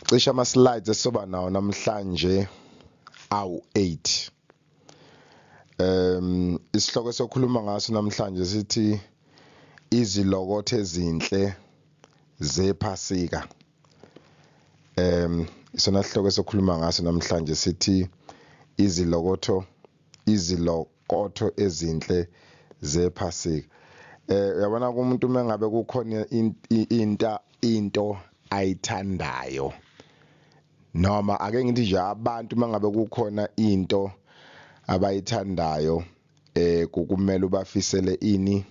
Cishe ama slides esizoba nawo namhlanje awu 8. Isihloko sokhuluma ngaso namhlanje sithi izilokotho ezinhle zePhasika. Isona sihloko sokhuluma ngaso namhlanje sithi izilokotho ezinhle zePhasika. Uyabona kumuntu mengabe kukhona into ayithandayo, noma ake ngithi nje abantu mangabe kukhona into abayithandayo, kumele ubafisele ini,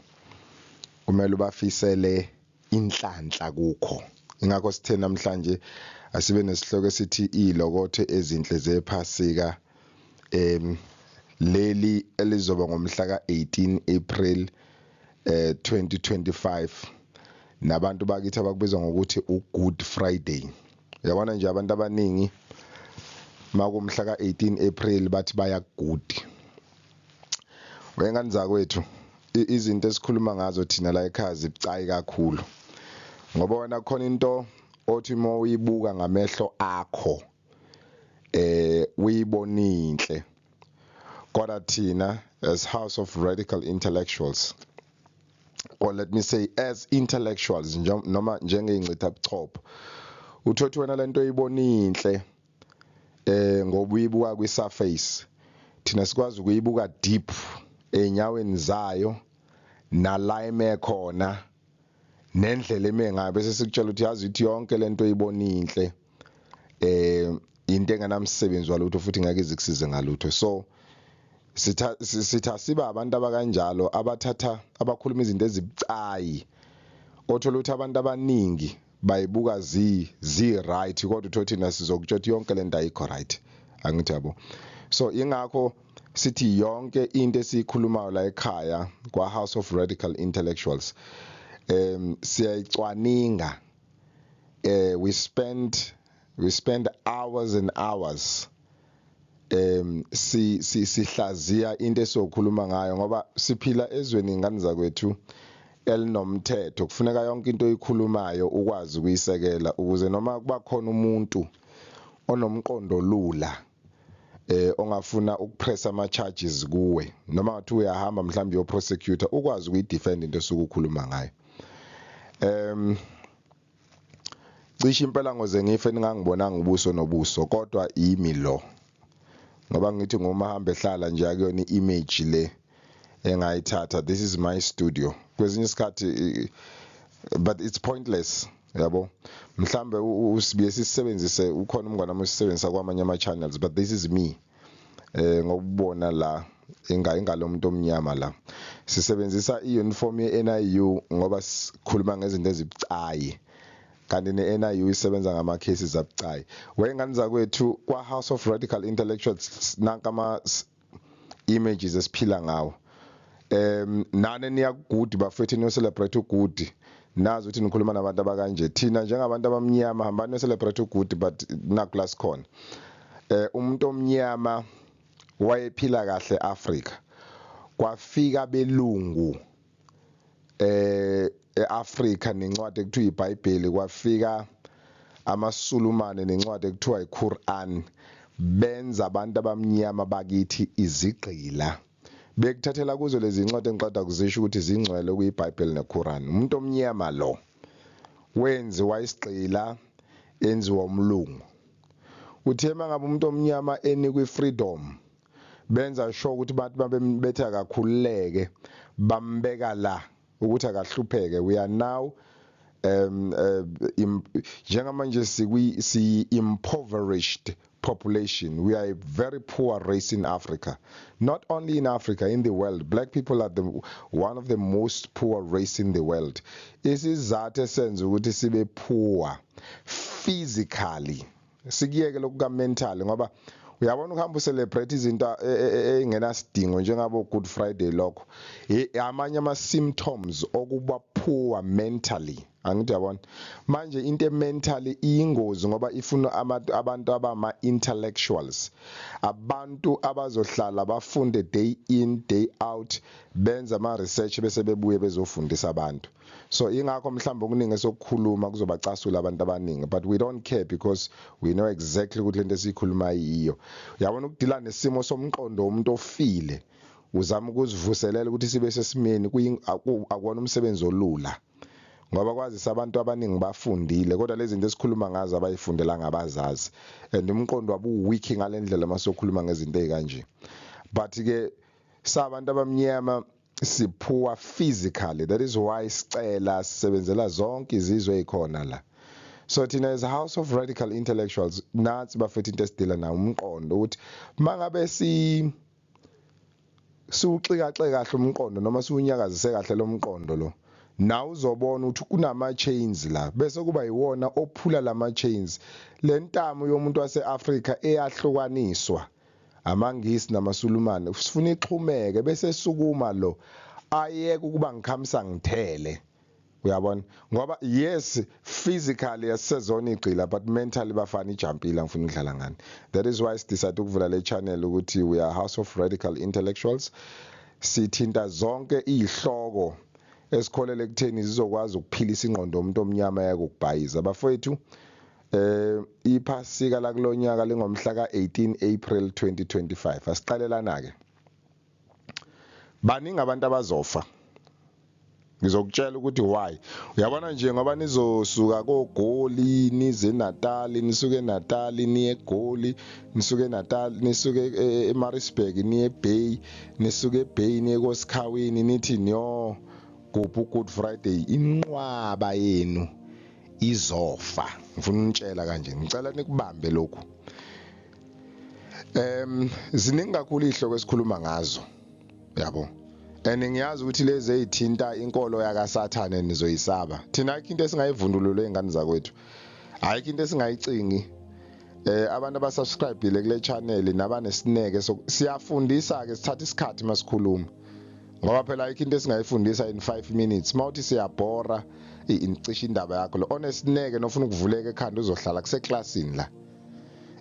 kumele ubafisele inhlanhla kukho. Ingakho sithe namhlanje asibe nesihloko esithi izilokotho ezinhle zePhasika, leli elizoba ngomhla ka-18 April 2025, nabantu bakithi abakubiza ngokuthi uGood Friday. Uyabona nje abantu abaningi makumhla ka-18 April bathi baya good. Wengane zakwethu, izinto esikhuluma ngazo thina la ekhaya zibucayi kakhulu, ngoba wena khona into othi uma uyibuka ngamehlo akho uyibona inhle, kodwa thina as House of Radical Intellectuals, or let me say as intellectuals, noma njengey'ngcitha buchopho, uthothi wena lento oyibona inhle ngoba uyibuka kwi-surface, thina sikwazi ukuyibuka deep ey'nyaweni zayo nala ime khona nendlela eme ngayo, bese sikutshela ukuthi yazi ukuthi yonke lento oyibona inhle into engenamsebenzi walutho futhi ngeke izikusize ngalutho. So sitha siba abantu abakanjalo, abathatha abakhuluma izinto ezibucayi, othola ukuthi abantu abaningi bayibuka zi right, kodwa uthola thina sizokutshela ukuthi yonke lento ayikho right, angithi yabo. So ingakho sithi yonke into esiyikhulumayo la ekhaya kwa House of Radical Intellectuals siyayicwaninga. We spend hours and hours si sihlaziya into esizokhuluma ngayo, ngoba siphila ezweni, ingane zakwethu, elinomthetho. Kufuneka yonke into oyikhulumayo ukwazi ukuyisekela, ukuze noma kuba khona umuntu onomqondo lula ongafuna ukupress ama charges kuwe, noma ngathi uyahamba mhlawumbe yo prosecutor, ukwazi ukuyidefend into osuke ukhuluma ngayo. Cishe impela ngoze ngife ningangibonanga ubuso nobuso, kodwa yimi lo, ngoba ngithi ngoma hamba ehlala nje, akuyona image le engayithatha. This is my studio kwesinye isikhathi, but it's pointless, yabo. Mhlambe usibiye sisebenzise, ukhona umngane wami usisebenzisa kwamanye ama channels, but this is me. Ngokubona la ingalo umuntu omnyama la, sisebenzisa iuniform ye-NIU ngoba sikhuluma ngezinto ezibucayi, kanti ne-NIU isebenza ngama cases abucayi. Wengane zakwethu, kwa House of Radical Intellectuals, nanka ama images esiphila ngawo. Nane niya good bafethu, niyo celebrate ugood, nazi ukuthi nikhuluma nabantu abakanje. Thina njengabantu abamnyama, hambani niyo celebrate ugood, but naku la sikhona. Umuntu omnyama wayephila kahle Africa, kwafika belungu eAfrica nencwadi ekuthiwa iBhayibheli, kwafika amaSulumane nencwadi ekuthiwa iQuran, benza abantu abamnyama bakithi izigqila, bekuthathela kuzo lezi incwadi engiqeda kuzisho ukuthi zingcwele, okuyiBhayibheli neQuran. Umuntu omnyama lo wenziwa isigqila, enziwa umlungu. Uthe mangabe umuntu omnyama enikwe freedom, benza sure ukuthi bantu babembetha kakhululeke, bambeka la ukuthi akahlupheke. We are now njengamanje sikwi si impoverished population. We are a very poor race in Africa, not only in Africa, in the world. Black people are the one of the most poor race in the world. Isizathu esenza ukuthi sibe poor physically, sikuyeke lokhu mental, ngoba uyabona ukuhamba ucelebrate izinto engenasidingo njengabo Good Friday, lokho amanye ama symptoms okuba poor mentally, angithi uyabona. Manje into mentally iyingozi, ngoba ifuna abantu abama intellectuals, abantu abazohlala bafunde day in, day out, benza ama research, bese bebuye bezofundisa abantu. So ingakho mhlawumbe okuningi esokukhuluma kuzobacasula abantu abaningi, but we don't care because we know exactly ukuthi lento esiyikhuluma yiyo. Uyabona, ukudila nesimo somqondo womuntu ofile, uzama ukuzivuselela ukuthi sibe sesimeni, akuwona umsebenzi olula, ngoba kwazisa abantu abaningi bafundile, kodwa lezi zinto esikhuluma ngazo abayifundelanga, abazazi, and umqondo wabo u-weak ngale ndlela masokhuluma ngezinto ezikanje. But ke sabantu abamnyama siphuwa physically, that is why sicela sisebenzela zonke izizwe ezikhona la. So thina as a house of radical intellectuals, nathi bafethu, into esidila nawo umqondo, ukuthi mangabe si siwuxikaxe kahle umqondo noma siwunyakazise kahle lo mqondo lo, nawe uzobona ukuthi kunama chains la, bese kuba yiwona ophula lama chains, lentamo yomuntu waseAfrika eyahlukaniswa amaNgisi namaSulumane. Sifuna ixhumeke, bese sukuma lo ayeke ukuba ngikhamisa ngithele, uyabona, ngoba yes, physically asisezona igqila, but mentally bafana ijumpile. Ngifuna ukudlala ngani. That is why sidecide ukuvula le channel ukuthi we are House of Radical Intellectuals. Sithinta zonke izihloko esikholele ekutheni zizokwazi ukuphilisa ingqondo yomuntu omnyama, yakubhayiza bafowethu. Iphasika la kulonyaka lingomhla ka18 April 2025. Asiqalelana ke, baningi abantu abazofa. Ngizokutshela ukuthi why. Uyabona nje, ngoba nizosuka koGoli nize eNatal, nisuke eNatal niye eGoli, nisuke eNatal nisuke eMaritzburg niye eBay, nisuke eBay niye koSikhawini, nithi niyo gubha Good Friday, inqwaba yenu izofa. Ngifuna unitshela kanje, ngicela nikubambe lokhu. Ziningi kakhulu izihloko esikhuluma ngazo, yabo, and ngiyazi ukuthi lezi ezithinta inkolo yakaSathane nizoyisaba. Thina ayikho into esingayivundulula, ezingane zakwethu, ayikho into esingayicingi. Abantu abasubscribeile kule channel nabanesineke, so siyafundisa ke, sithatha isikhathi masikhuluma, ngoba phela ayikho into esingayifundisa in 5 minutes. Mawuthi siyabhora, icisha indaba yakho. Lo onesineke nofuna ukuvuleka ekhanda uzohlala kuseklasini la.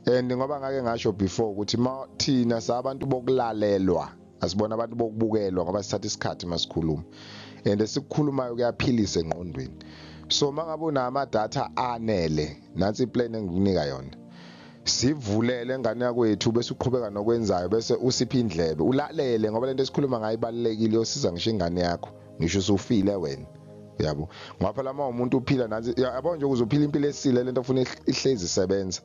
And ngoba ngake ngasho before ukuthi ma thina sabantu bokulalelwa, asibona abantu bokubukelwa, ngoba sithatha isikhathi masikhuluma, and esikukhulumayo kuyaphilisa engqondweni. So mangabe unama data anele, nansi iplan engikunika yona: sivulele engane yakwethu, bese uqhubeka nokwenzayo, bese usipha indlebe ulalele, ngoba lento esikhuluma ngayo ibalulekile, yosiza ngisho ingane yakho, ngisho usufile wena, yabo, ngoba phela uma umuntu uphila, nansi, yabo nje, ukuze uphile impilo esile, lento ofuna ihlezi isebenza,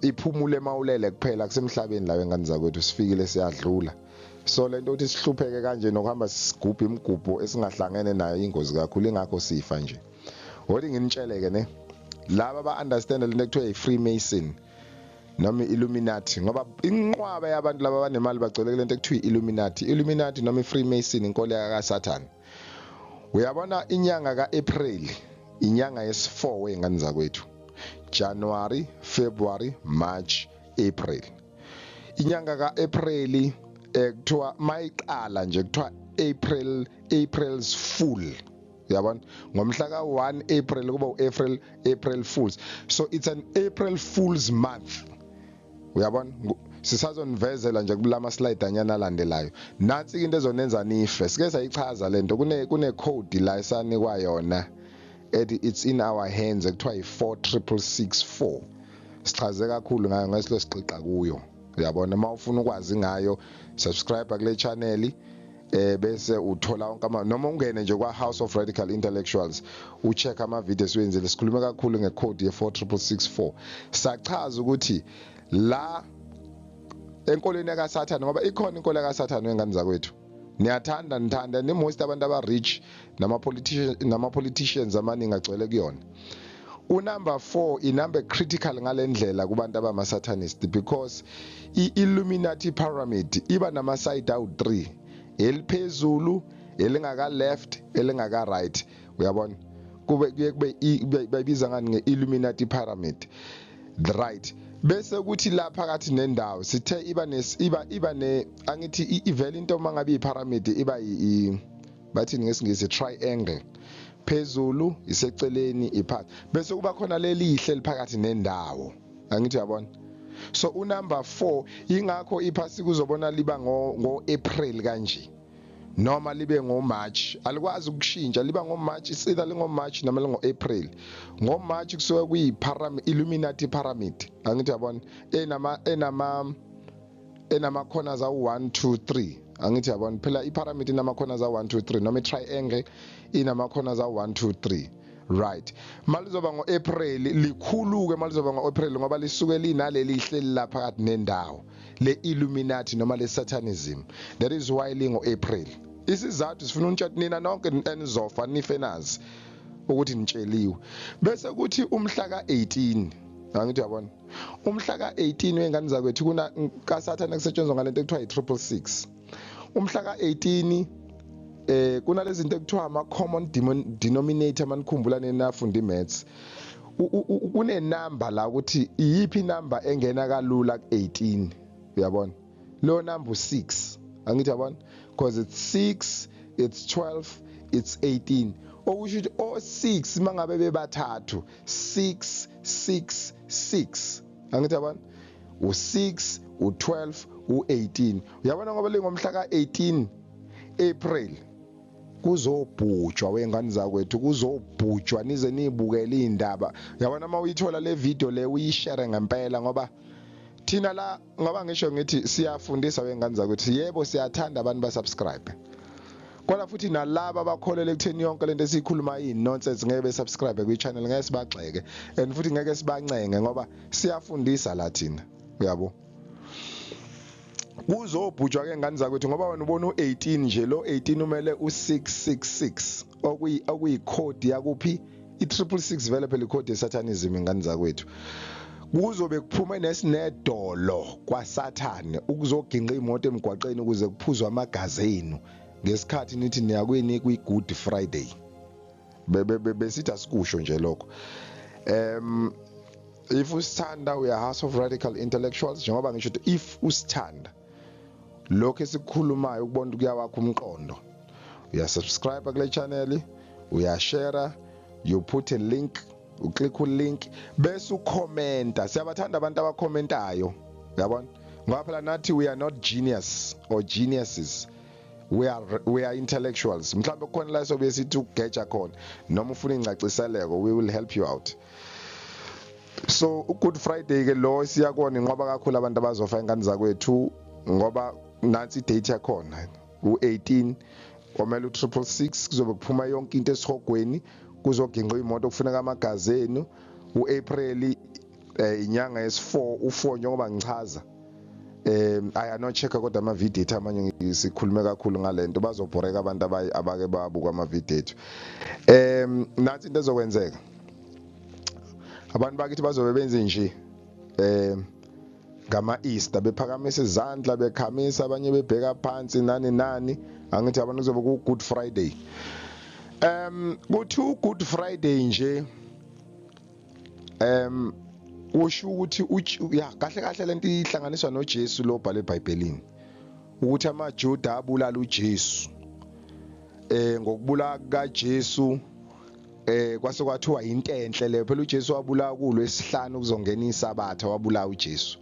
iphumule mawulele kuphela. Kusemhlabeni la, wengane zakwethu, sifikile siyadlula. So lento ukuthi sihlupheke kanje nokuhamba sigubha imigubho esingahlangene nayo, ingozi kakhulu, ingakho sifa nje. Wodi nginitsheleke ne laba ba understand lento ekuthiwa i-Freemason noma i-Illuminati, ngoba inqwaba yabantu laba abanemali bagcwele lento ekuthiwa i-Illuminati. Illuminati noma i-Freemason, inkolo kaSathane. Uyabona, inyanga ka-April, inyanga yesi-4 wey'ngane zakwethu, January, February, March, April. Inyanga ka-April, kuthiwa mayiqala nje kuthiwa April, April's Fool, uyabona, ngomhla ka-1 April kuba u-April, April Fools. So it's an April Fools month, uyabona. Sisazonivezela nje kulama slide anyana alandelayo. Nansi into ezonenza nife, sike sayichaza lento. Kune code la esanikwa yona ethi it's in our hands, ekuthiwa i-46664. Sichaze kakhulu ngayo ngesilo siqiqa kuyo, uyabona. Uma ufuna ukwazi ngayo, subscribe kule channel, bese uthola wonke ama, noma ungene nje kwa House of Radical Intellectuals, ucheck ama videos wenzile. Sikhulume kakhulu ngecode ye 46664, sachaza ukuthi la enkolweni kaSathane, ngoba ikhona inkolo kaSathane, wengane zakwethu, niyathanda nithanda ni most abantu aba rich nama politicians amaningi agcwele kuyona. Unumber 4 inumber critical ngalendlela kubantu abama satanist, because i-Illuminati pyramid iba nama side awu 3, eliphezulu, elingaka left, elingaka right, uyabona. Kube kuye kube bayibiza ngani nge-Illuminati pyramid, the right, bese kuthi la phakathi nendawo sithe iba nes iba iba ne angithi ivele into mangabe ipyramid iba bathini ngesingisi, triangle, phezulu, iseceleni, iphansi, bese kuba khona lelihle liphakathi nendawo, angithi uyabona. So unumber 4, ingakho iphasi kuzobona liba ngo April kanje. Noma libe ngoMarch, alikwazi ukushintsha, liba ngoMarch. It's either lingoMarch noma lingo-April. NgoMarch kusuke kuyi-pyramid, Illuminati pyramid, angithi yabona, enama corners awu-1 2 3, angithi yabona. Phela i-pyramid inama corners awu-1 2 3, noma i-triangle inama corners awu-1 2 3, right? Malizoba ngo-April likhulu-ke, malizoba ngo-April, ngoba lisuke linaleli hleli la phakathi nendawo le Illuminati noma le Satanism. That is why lingo-April. Isizathu sifuna untshela nina nonke enizofa nife nazi ukuthi nitsheliwe. Bese kuthi umhla ka-18, angithi uyabona, umhla ka-18 wengane zakwethu, kuna kaSathane kusetshenzwa ngalento ekuthiwa i-666. Umhla ka-18 kunalezi zinto ekuthiwa ama common denominator. Manikhumbula nenafunda imaths, kune number la ukuthi iyiphi number engena kalula ku-18, uyabona? Lo number u6, angithi yabona, because it's 6, it's 12, it's 18, okusho ukuthi o6 mangabe bebathathu, 6 6 6, angithi yabona, u6, u12, u18, uyabona, ngoba lingomhla ka18 April kuzobhujwa wengane zakwethu, kuzobhujwa nize nibukele indaba, uyabona. Uma uyithola le video le, uyishare ngempela, ngoba thina la, ngoba ngisho ngithi siyafundisa wengane zakwethu, yebo siyathanda abantu basubscribe, kodwa futhi nalaba abakholele ekutheni yonke lento esiyikhuluma yini nonsense, ngeke besubscribe kwi-channel, ngeke sibagxeke and futhi ngeke sibancenge, ngoba siyafundisa la thina, uyabo. Kuzobhujwa ke ngane zakwethu, ngoba wena ubona u18 nje, lo 18 umele u666, okuyi code yakuphi? I666 vele phela icode yesatanism, ingane zakwethu. Kuzobe kuphume nesinedolo kwaSathane ukuzoginqa imoto emgwaqeni ukuze kuphuzwe amagazi enu ngesikhathi nithi niyakwini kwi-Good Friday. Besithi asikusho nje lokho. If usithanda, we are House of Radical Intellectuals. Njengoba ngisho ukuthi if usithanda lokho esikukhulumayo, ukubona ukuthi kuyawakha umqondo, uyasubscribe kule channel, uyashare, you put a link, uclick ulink bese ucommenta. Siyabathanda abantu abacommentayo, uyabona, ngoba phela nathi we are not genius or geniuses, we are intellectuals. Mhlawumbe kukhona la sobe sithi ukugeja khona, noma ufuna ingcaciseleko, we will help you out. So uGood Friday ke lo siyakona inqoba kakhulu abantu abazofa, ingane zakwethu, ngoba nansi idate yakhona, u18 omele u666. Kuzobe kuphuma yonke into esihogweni, kuzoginqa imoto, kufuneka amagazi enu. uApril inyanga yesi4, u4 njengoba ngichaza. Aya no check, kodwa ama video ethu amanye sikhulume kakhulu ngalento, bazobhoreka abantu abake babuka ama video ethu. Nathi into ezokwenzeka, abantu bakithi bazobe benze nje ngama Easter, bephakamisa izandla, bekhamisa, abanye bebheka phansi, nani nani, angithi abantu. Kuzobe ku Good Friday. Kuthi u Good Friday nje usho ukuthi ya kahle kahle lento ihlanganiswa noJesu lo bhala eBhayibhelini, ukuthi amaJuda abulala uJesu. Ngokubula kaJesu kwase kwathiwa into enhle leyo. Phela uJesu wabulawa kulwesihlanu kuzongena isabatha, wabulawa uJesu.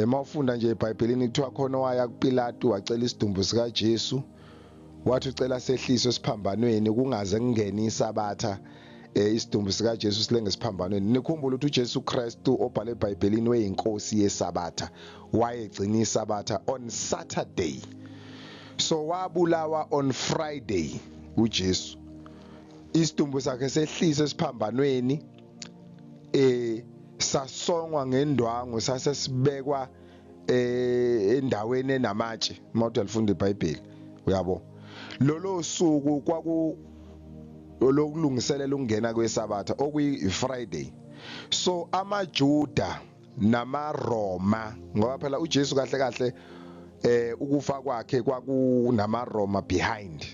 Mawufunda nje eBhayibhelini, kuthiwa khona waya kuPilatu wacela isidumbu sika Jesu, wathi ucela sehliswe esiphambanweni kungaze kungene isabatha, isidumbu sika Jesu silenge esiphambanweni. Nikhumbule ukuthi uJesu Kristu obhale eBhayibhelini weyinkosi yesabatha, wayegcina isabatha on Saturday, so wabulawa on Friday uJesu, isidumbu sakhe sehlise esiphambanweni, sasongwa ngendwangu, sase sibekwa endaweni enamatshe. Mawuthi alifunda iBhayibheli, uyabo, lolo suku kwaku lokulungiselela ukungena kwesabatha, okuyi Friday. So amaJuda namaRoma, ngoba phela uJesu kahle kahle ukufa kwakhe kwakunamaRoma behind,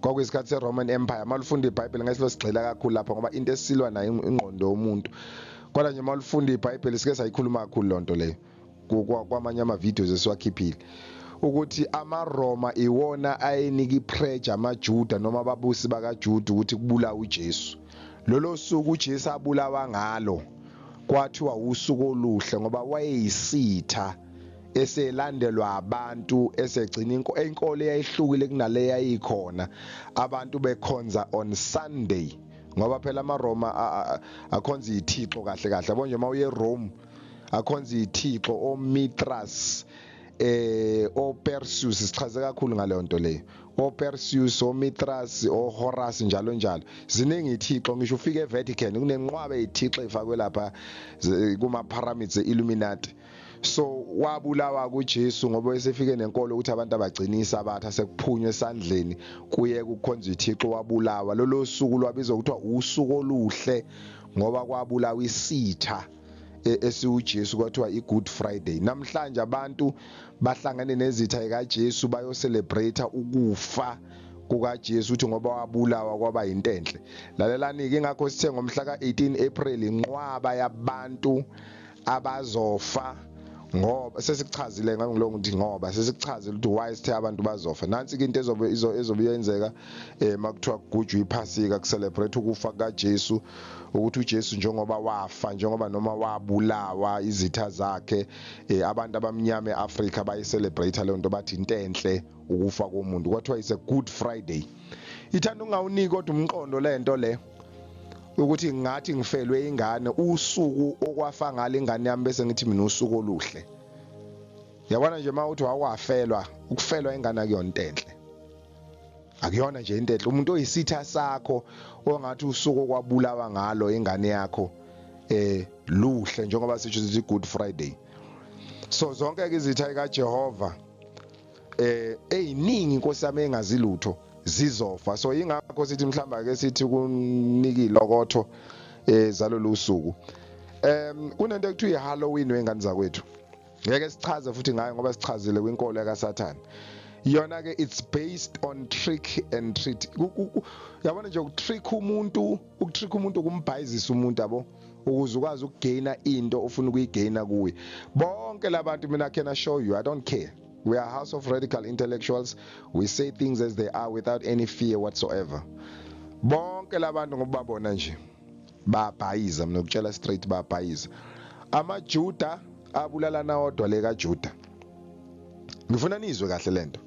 kwakuyisikhathi se-Roman Empire. Malufunda iBhayibheli, ngeke sigxila kakhulu lapha ngoba into esilwa nayo ingqondo yomuntu, kodwa nje malufunda iBhayibheli, sike sayikhuluma kakhulu lonto leyo kwamanye ama-videos esiwakhiphile, ukuthi amaRoma iwona ayenika ipressure amaJuda noma ababusi bakaJuda ukuthi kubulawe uJesu. Lolo suku uJesu abulawa ngalo kwathiwa usuku oluhle, ngoba wayeyisitha. Eselandelwa abantu, esegcina inkolo eyayihlukile kunale yayikhona, abantu bekhonza on Sunday, ngoba phela amaRoma akhonza izithixo kahle kahle. Yabo nje, mawuye eRome akhonza izithixo, oMithras, oPerseus. Sichaze kakhulu ngaleyo nto leyo, oPerseus, oMithras, oHorus, njalo njalo. Ziningi izithixo. Ngisho ufike eVatican kunenqwaba ezithixo ezifakwe lapha kuma pyramids eIlluminati. So wabulawa kuJesu ngoba esefike nenkolo ukuthi abantu abagcina isabatha, sekuphunywa esandleni kuye kukhonza ithixo. Wabulawa. Lolo suku lwabizwa kuthiwa usuku oluhle ngoba kwabulawa isitha esiuJesu, kwathiwa iGood Friday. Namhlanje abantu bahlangane nezitha ekaJesu, bayo celebrate ukufa kukaJesu, uthi ngoba wabulawa kwaba into enhle. Lalelani ke, ingakho sithe ngomhla ka18 April inqwaba yabantu abazofa, ngoba sesikuchazile ngangilongo ukuthi ngoba sesikuchazile ukuthi why sithe abantu bazofa. Nansi ke into ezobe yenzeka makuthiwa kugujwa iPhasika, kucelebrate ukufa kukaJesu, ukuthi uJesu njengoba wafa, njengoba noma wabulawa izitha zakhe, abantu abamnyama eAfrica bayicelebrate leyo nto, bathi into enhle ukufa komuntu, kwathiwa is a Good Friday. Ithanda ungawuniki kodwa umqondo lento le, ukuthi ngathi ngifelwe ingane, usuku okwafa ngalo ingane yami, bese ngithi mina usuku oluhle. Yabona nje, mawuthi wakwafelwa, ukufelwa ingane akuyona into enhle, akuyona nje into enhle. Umuntu oyisitha sakho ongathi usuku okwabulawa ngalo ingane yakho luhle, njengoba sisho sithi Good Friday. So zonke ke izitha kaJehova eziningi, inkosi yami, engazi lutho, zizofa. So ingakho sithi mhlamba ke sithi kunika ilokotho zalolu suku. Kunento ekuthiwa iHalloween, wengane zakwethu. Ngeke sichaze futhi ngayo ngoba sichazile kwinkolo kaSathane. Yona ke it's based on trick and treat. Yabona nje, ukutrick umuntu, ukutrick umuntu, kumbhayizisa umuntu, yabo, ukuze ukwazi ukugaina into ofuna ukuyigaina kuye. Bonke labantu, mina can assure you, I don't care. We are a house of radical intellectuals. We say things as they are without any fear whatsoever. Bonke labantu ngokubabona nje babhayiza. Mina ukutshela straight, babhayiza. AmaJuda abulalana odwa le kaJuda. Ngifuna nizwe kahle lento,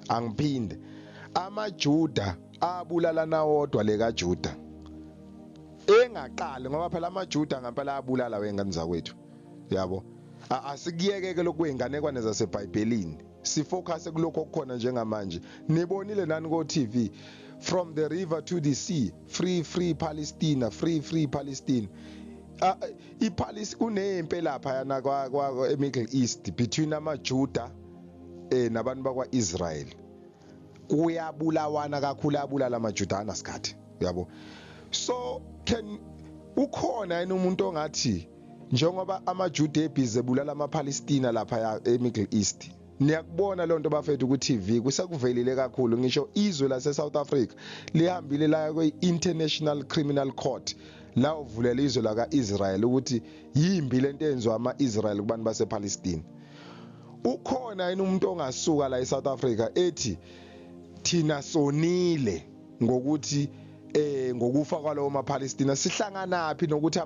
angiphinde: amaJuda abulalana odwa le kaJuda engaqali, ngoba phela amaJuda ngempela abulala, wengane zakwethu, yabo. Asikuyeke lokhu kwey'nganekwane zaseBhayibhelini, sifocus kulokho okukhona njengamanje. Nibonile nani ko TV, "From the river to the sea, free, free Palestina, free, free Palestine." IPalestine kunempi lapha yana kwa eMiddle East between amaJuda nabantu bakwaIsrael. Kuyabulawana kakhulu, abulala amaJuda anasikhathi, yabo. So can ukhona yini umuntu ongathi njengoba amaJuda ebhizi ebulala amaPalestina lapha eMiddle East? Niyakubona loo nto, bafethu, ku-TV kusekuvelile kakhulu. Ngisho izwe lase-South Africa lihambile laya kwi-International Criminal Court, la uvulela izwe laka-Israel ukuthi yimbi lento eyenziwa ama-Israel kubantu basePalestine. Ukhona yini umuntu ongasuka la eSouth Africa ethi thina sonile ngokuthi ngokufa kwalowo maPalestina? Sihlanganaphi nokuthi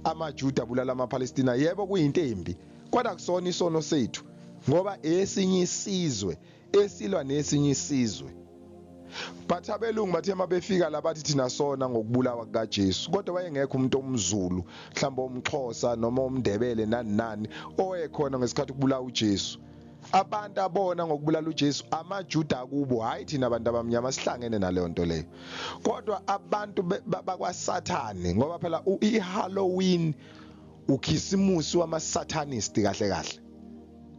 amaJuda abulala amaPalestina? Yebo, kuyinto embi, kodwa kusona isono sethu ngoba esinye isizwe esilwa nesinye isizwe. But abelungu bathe mabefika la bathi thina sona ngokubulawa kukaJesu, kodwa wayengekho umuntu omZulu, mhlawumbe umXhosa noma umNdebele, nani nani, owayekhona ngesikhathi kubulawa uJesu. Abantu abona ngokubulala uJesu amaJuda kubo, hayi thina abantu abamnyama sihlangene naleyo nto leyo. Kodwa abantu bakwaSathane, ngoba phela iHalloween ukhisimusi wama-satanist kahle kahle.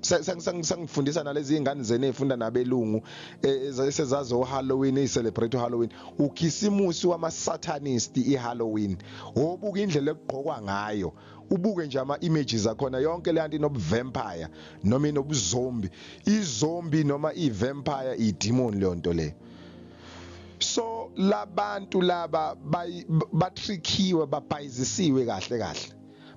Sengifundisa nalezi ingane zene ezifunda nabelungu esezazi uHalloween, ezicelebrate uHalloween. Ukhisimusi wama-satanist iHalloween. Wobuka indlela ekugqokwa ngayo, ubuke nje ama images akhona, yonke le nto inobuvampire noma inobuzombi, izombi noma ivampire, idemon, leyo nto leyo. So labantu laba batrickiwe, babhayizisiwe kahle kahle.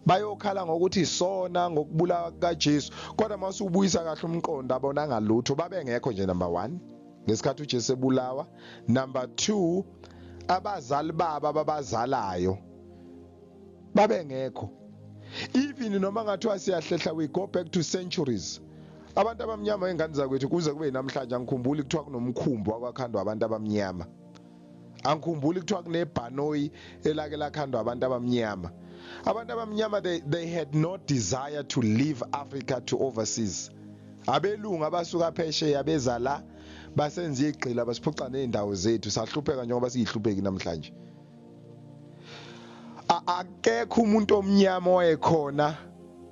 Bayokhala ngokuthi sona ngokubulawa kukaJesu, kodwa mawusubuyisa kahle umqondo abonanga lutho, babengekho nje, number 1, ngesikhathi uJesu ebulawa. Number 2, abazali babo ababazalayo babengekho. Even noma ngathiwa siyahlehla, we go back to centuries. Abantu abamnyama, ingane zakwethu, kuze kube namhlanje angikhumbuli kuthiwa kunomkhumbi wakwakhandwa abantu abamnyama. Angikhumbuli kuthiwa kunebhanoyi elake lakhandwa abantu abamnyama. Abantu abamnyama, they had no desire to leave Africa to overseas. Abelungu abasuka phesheya beza la, basenza igqila, basiphuca nezindawo zethu, sahlupheka njengoba siyihlupheki namhlanje. Akekho umuntu omnyama owayekhona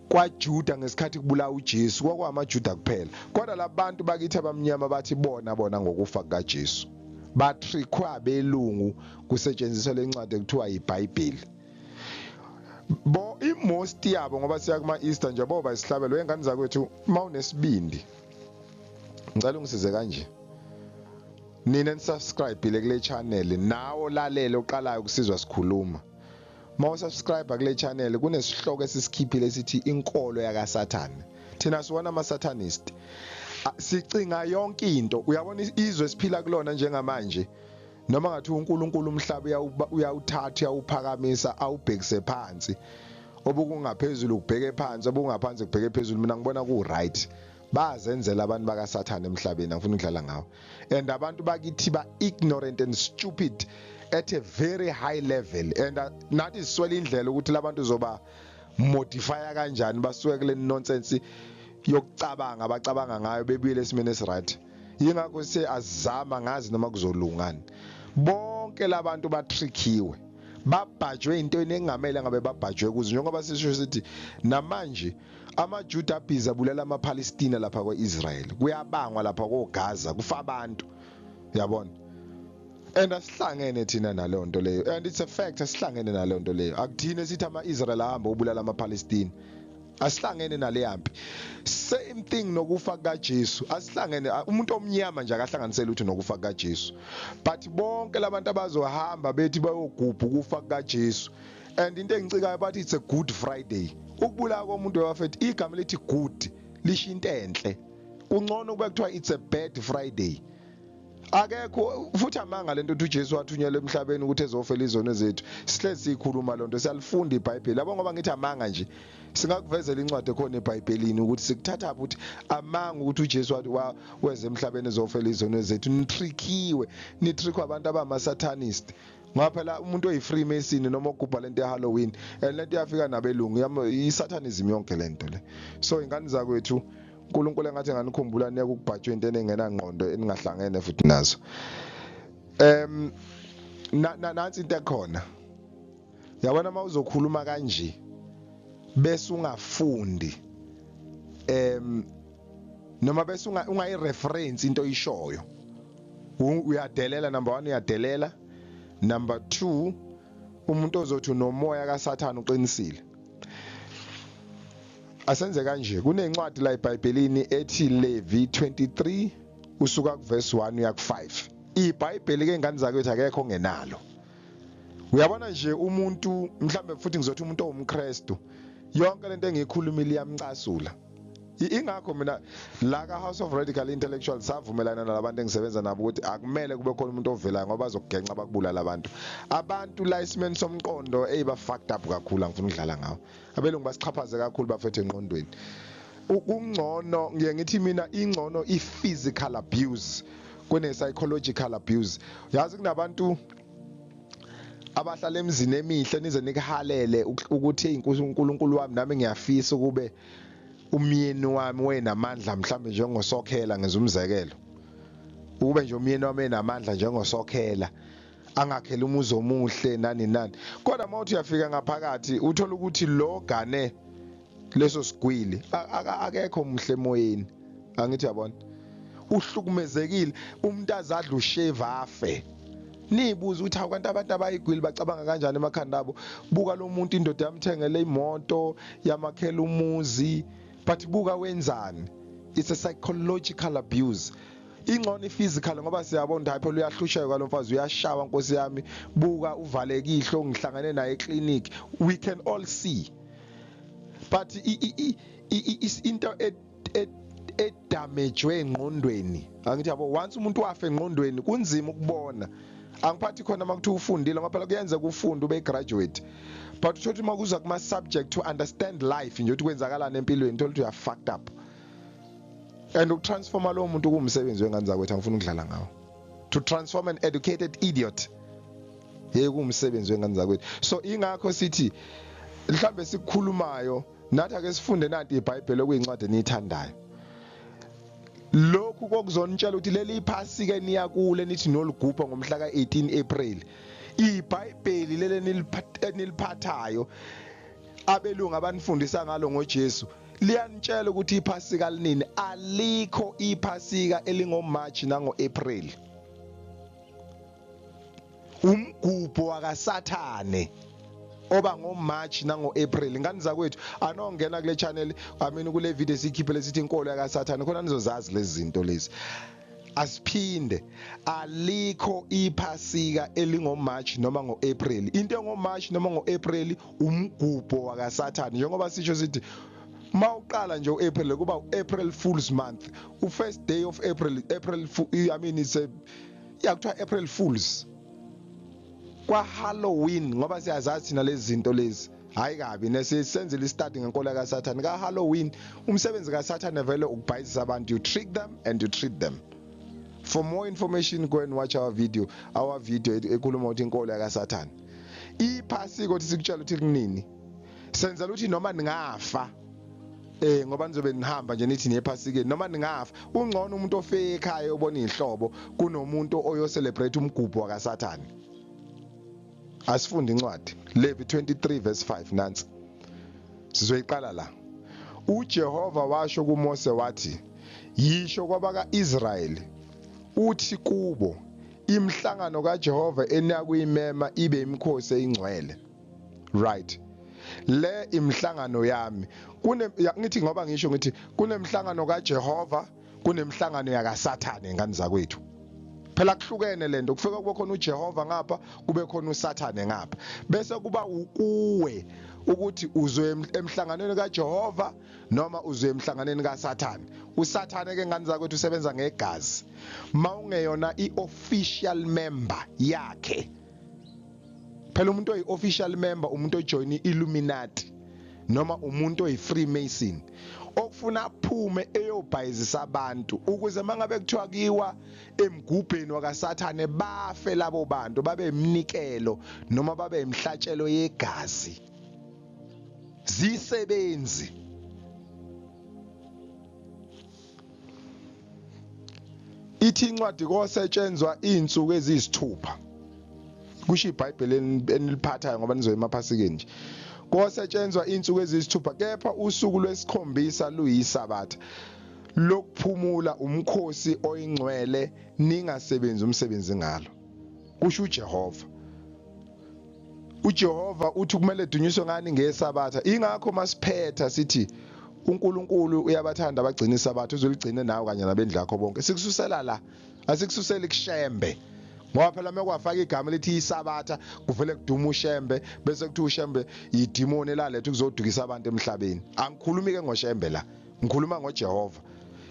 kwaJuda ngesikhathi kubulawa uJesu, kwakwamaJuda kuphela. Kodwa labantu bakithi abamnyama bathi bona ngokufa kukaJesu batrickwa abelungu kusetshenziswa lencwadi ekuthiwa iBhayibheli. Bo imost yabo, ngoba siya kuma Easter nje, boba isihlabelo. Wengane zakwethu, mawunesibindi, ngicela ungisize kanje, nina nisubscribe kule channel, nawo lalele oqalayo ukusizwa sikhuluma. Mawusubscribe kule channel, kunesihloko esisikhiphile sithi inkolo yakaSathane. Thina siwona ama satanist, sicinga yonke into. Uyabona izwe esiphila kulona njengamanje, noma ngathi uNkulunkulu umhlaba uyawuthatha, uyawuphakamisa, awubhekise phansi, obukungaphezulu kubheke phansi, obungaphansi kubheke phezulu, mina ngibona ku right. Bazenzela abantu bakaSathane emhlabeni, angifuni ukudlala ngawo. And abantu bakithi ba ignorant and stupid at a very high level, and nathi siswele indlela ukuthi labantu zoba modify kanjani basuke kule nonsense yokucabanga abacabanga ngayo, bebuyele esimeni esiright. Yingakho sithe azama ngazi noma kuzolungani. Bonke labantu batrickiwe, babhajwe into engamele ngabe babhajwe kuzo, njengoba sisho sithi namanje amaJuda abhiza abulala amaPalestina lapha kwaIsrael, kuyabangwa lapha koGaza, kufa abantu, uyabona. And asihlangene thina naleyo nto leyo, and it's a fact, asihlangene naleyo nto leyo. Akuthini sithi ama-Israel ahamba obulala amaPalestina, asihlangene nale mpi. Same thing nokufa kukaJesu, asihlangene. Umuntu omnyama nje akahlanganisela ukuthi nokufa kukaJesu, but bonke labantu abazohamba bethi bayogubha ukufa kukaJesu, and into engicikayo, bathi it's a Good Friday. Ukubulawa komuntu wafethu, igama lithi good lisho into enhle, kungcono kube kuthiwa it's a bad Friday. Akekho futhi amanga lento ukuthi uJesu wathunyelwa emhlabeni ukuthi ezofela izono zethu. Sihlezi sikhuluma lonto, siyalifunda iBhayibheli yabo. Ngoba ngithi amanga nje, singakuvezela incwadi ekhona eBhayibhelini ukuthi sikuthatha ukuthi amanga ukuthi uJesu wathi weza emhlabeni ezofela izono zethu. Nitrickiwe, nitrickwa abantu abama satanist, ngoba phela umuntu oyi-Freemason noma ogubha lento ye-Halloween, and lento iyafika nabelungu, i-satanism yonke lento le. So ingane zakwethu, uNkulunkulu engathi enganikhumbula, niyeke ukubhajwa into engenangqondo eningahlangene futhi nazo. Nansi into ekhona, yabona, uma uzokhuluma kanje bese ungafundi, noma bese ungayireference into oyishoyo, uyadelela. Number 1, uyadelela. Number 2, umuntu ozothi unomoya kaSathane uqinisile. Asenze kanje, kunencwadi la eBhayibhelini ethi Levi 23, usuka kuverse 1 uya ku5. IBhayibheli ke, ingane zakwethu, akekho ongenalo. Uyabona nje umuntu, mhlambe futhi ngizothi umuntu owumKristu, yonke lento engiyikhulumile iyamcasula. Ingakho mina la ka House of Radical Intellectuals savumelana nalabantu engisebenza nabo ukuthi akumele kube khona umuntu ovelayo, ngoba bazokugenca, bakubulala abantu. Abantu la esimeni somqondo eyiba fucked up kakhulu, angifuni ukudlala ngawo. Abelungu basixhaphaze kakhulu bafethu engqondweni. Kungcono, ngiye ngithi mina, ingcono i-physical abuse kune psychological abuse. Yazi kunabantu abahlala emzini emihle, nize nikuhalele ukuthi inkosi uNkulunkulu wami, nami ngiyafisa ukube umyeni wami wenamandla mhlambe njengosokhela. Ngenza umzekelo, ukube nje umyeni wami enamandla njengosokhela, angakhela umuzi omuhle, nani nani. Kodwa mawuthi uyafika ngaphakathi, uthola ukuthi lo gane leso sigwili akekho muhle emoyeni. Angithi yabona, uhlukumezekile umuntu azadla usheva afe. Nibuza ukuthi hawu, kanti abantu abayigwili bacabanga kanjani emakhanda abo? Buka lo muntu, indoda yamthengele imoto, yamakhela umuzi, but buka wenzani. It's a psychological abuse. Ingcono i-physical, ngoba siyabona ukuthi hayi phela uyahlusheka lo mfazi, uyashawa, nkosi yami, buka uvaleke ihlo, ngihlangane naye eclinic, we can all see. But into edamejwe engqondweni, angithi yabo, once umuntu wafa engqondweni kunzima ukubona. Angiphathi khona makuthiwa ufundile, ngoba phela kuyenzeka ufunde, ube graduate, but uthola ukuthi makuza kuma subject to understand life nje, ukuthi kwenzakalani empilweni, uthola ukuthi uya fucked up. And ukutransforma lo muntu kuwumsebenzi wengane zakwethu, angifuni ukudlala ngawo. To transform an educated idiot, hey, kuwumsebenzi wengane zakwethu. So ingakho sithi mhlambe sikukhulumayo nathi ake sifunde nanti iBhayibheli okuyincwadi eniyithandayo. Lokhu kokuzonitshela ukuthi leli iphasika eniyakule nithi noligubha ngomhla ka-18 April, iBhayibheli leli eniliphathayo abelungu abanifundisa ngalo ngoJesu liyanitshela ukuthi iphasika linini. Alikho iphasika elingoMarch nangoApril. Umgubho wakaSathane oba ngoMarch nangoApril. Ngani zakwethu, anongena kule channel, I mean kule video esikhiphe lesithi inkolo yakaSathane, khona nizozazi lezi zinto lezi. Asiphinde, alikho iphasika elingoMarch noma ngoApril. Into engoMarch noma ngoApril umgubho wakaSathane. Njengoba sisho sithi mawuqala nje uApril kuba uApril Fools Month. U-first day of April, April, I mean it's a yakuthiwa April Fools. Kwa Halloween, ngoba siyazazi thina lezi zinto lezi. Hayi kabi, nesisenzile istudy ngenkolo kaSathane. Ka Halloween umsebenzi kaSathane vele ukubhayizisa abantu, you trick them and you treat them. For more information, go and watch our video, our video ekhuluma ukuthi inkolo yakaSathane. Iphasika ukuthi sikutshela ukuthi kunini, senzela ukuthi noma ningafa, ngoba nizobe nihamba nje nithi niyephasikeni, noma ningafa ungcono umuntu ofike ekhaya obona ihlobo kunomuntu oyo celebrate umgubho wakaSathane. Asifunde incwadi Levi 23 verse 5, nansi sizoyiqala la. uJehova washo kuMose wathi, yisho kwabaka-Israyeli uthi kubo, imihlangano kaJehova eniyakuyimema ibe imikhosi eyingcwele. Right, le imihlangano yami kune ngithi ngoba ngisho ngithi kunemhlangano kaJehova, kunemhlangano yakaSathane. Ngani zakwethu, phela kuhlukene lento. Kufika kube khona uJehova ngapha, kube khona uSathane ngapha, bese kuba ukuwe ukuthi uzwe emhlanganweni kaJehova noma uzwe emhlanganweni kaSathane. uSathane ke, ngani zakwethu, usebenza ngegazi. Mawungeyona iofficial member yakhe, phela umuntu oyi-official member, umuntu ojoin i-Illuminati noma umuntu oyi-Freemason okufuna aphume eyobhayizisa abantu, ukuze mangabe kuthiwa kiwa emgubheni wakaSathane bafe labo bantu, babe iminikelo noma babe imhlatshelo yegazi zisebenzi. Ithi incwadi kosetshenzwa izinsuku eziyisithupha, kusho iBhayibheli eniliphathayo ngoba nizoya emaphasikeni nje. Kosetshenzwa izinsuku eziyisithupha, kepha usuku lwesikhombisa luyisabatha lokuphumula, umkhosi oyingcwele, ningasebenzi umsebenzi ngalo, kusho uJehova. uJehova uthi kumele dunyiswe ngani? Ngesabatha. Ingakho masiphetha sithi uNkulunkulu uyabathanda abagcina isabatha, uzoligcina nawe kanye nabendlu yakho bonke. Sikususela la, asikususeli kuShembe, ngoba phela mekwafaka igama elithi isabatha kuvele kuduma uShembe, bese kuthiwa uShembe idimoni elaletha ukuzodukisa abantu emhlabeni. Angikhulumi ke ngoShembe la, ngikhuluma ngoJehova.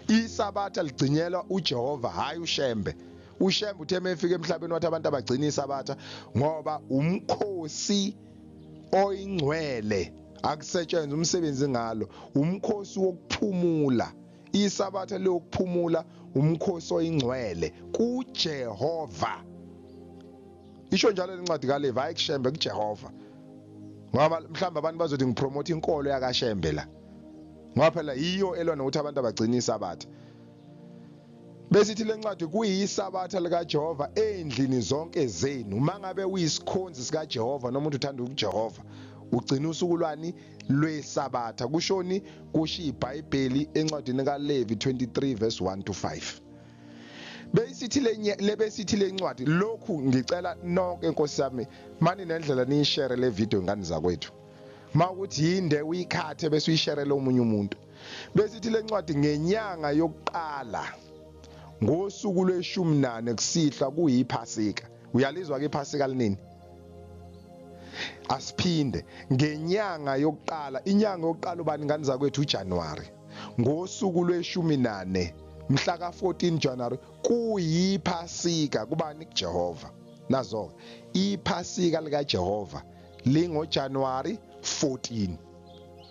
Isabatha ligcinyelwa uJehova, hayi uShembe. uShembe uthe mefika emhlabeni wathi abantu abagcina isabatha ngoba umkhosi oyingcwele, akusetshenzwa umsebenzi ngalo, umkhosi wokuphumula. Isabatha leyokuphumula, umkhosi oyingcwele kuJehova. Isho njalo lencwadi kaLevi, hayi kuShembe, kuJehova, ngoba mhlawumbe abantu bazothi ngipromote inkolo yakaShembe la, ngoba phela yiyo elwa nokuthi abantu abagcina isabatha. Besithi lencwadi kuyisabatha likaJehova endlini zonke zenu. Mangabe uyisikhonzi sikaJehova noma umuntu uthanda uJehova, ugcina usuku lwani? Lwesabatha. Kushoni? Kusho iBhayibheli encwadini kaLevi 23 verse 1 to 5. Besithi lenye lebesithi lencwadi lokhu, ngicela nonke Nkosi yami mani nendlela niyishare le video, ngani zakwethu, mawukuthi yinde uyikhathe bese uyisharele omunye umuntu. Besithi lencwadi ngenyanga yokuqala ngosuku lweshumi nane kusihlwa kuyiphasika. Uyalizwa ke iphasika linini? Asiphinde, ngenyanga yokuqala. Inyanga yokuqala ubani, ngani zakwethu? uJanuary. Ngosuku lweshumi nane, mhla ka-14 January, kuyiphasika kubani? KuJehova. Nazo iphasika likaJehova lingoJanuary 14,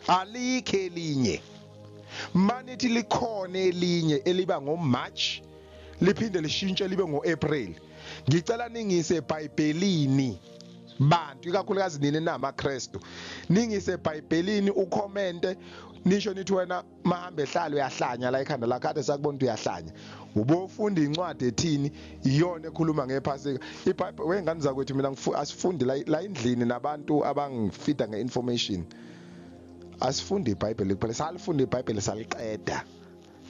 alikho elinye. Manithi likhona elinye eliba ngoMarch, liphinde lishintshe libe ngoApril. Ngicela ningise eBhayibhelini bantu, ikakhulukazi nini namaKristu, ningise eBhayibhelini, ucommente nisho nithi wena mahambe ehlala uyahlanya la ekhanda lakho, kade sakubona ukuthi uyahlanya. Ubofunda incwadi ethini iyona ekhuluma ngephasika? IBhayibheli wengane zakwethu, mina asifundi la endlini nabantu abangifida ngeinformation, asifundi iBhayibheli kuphela, salifunda iBhayibheli saliqeda.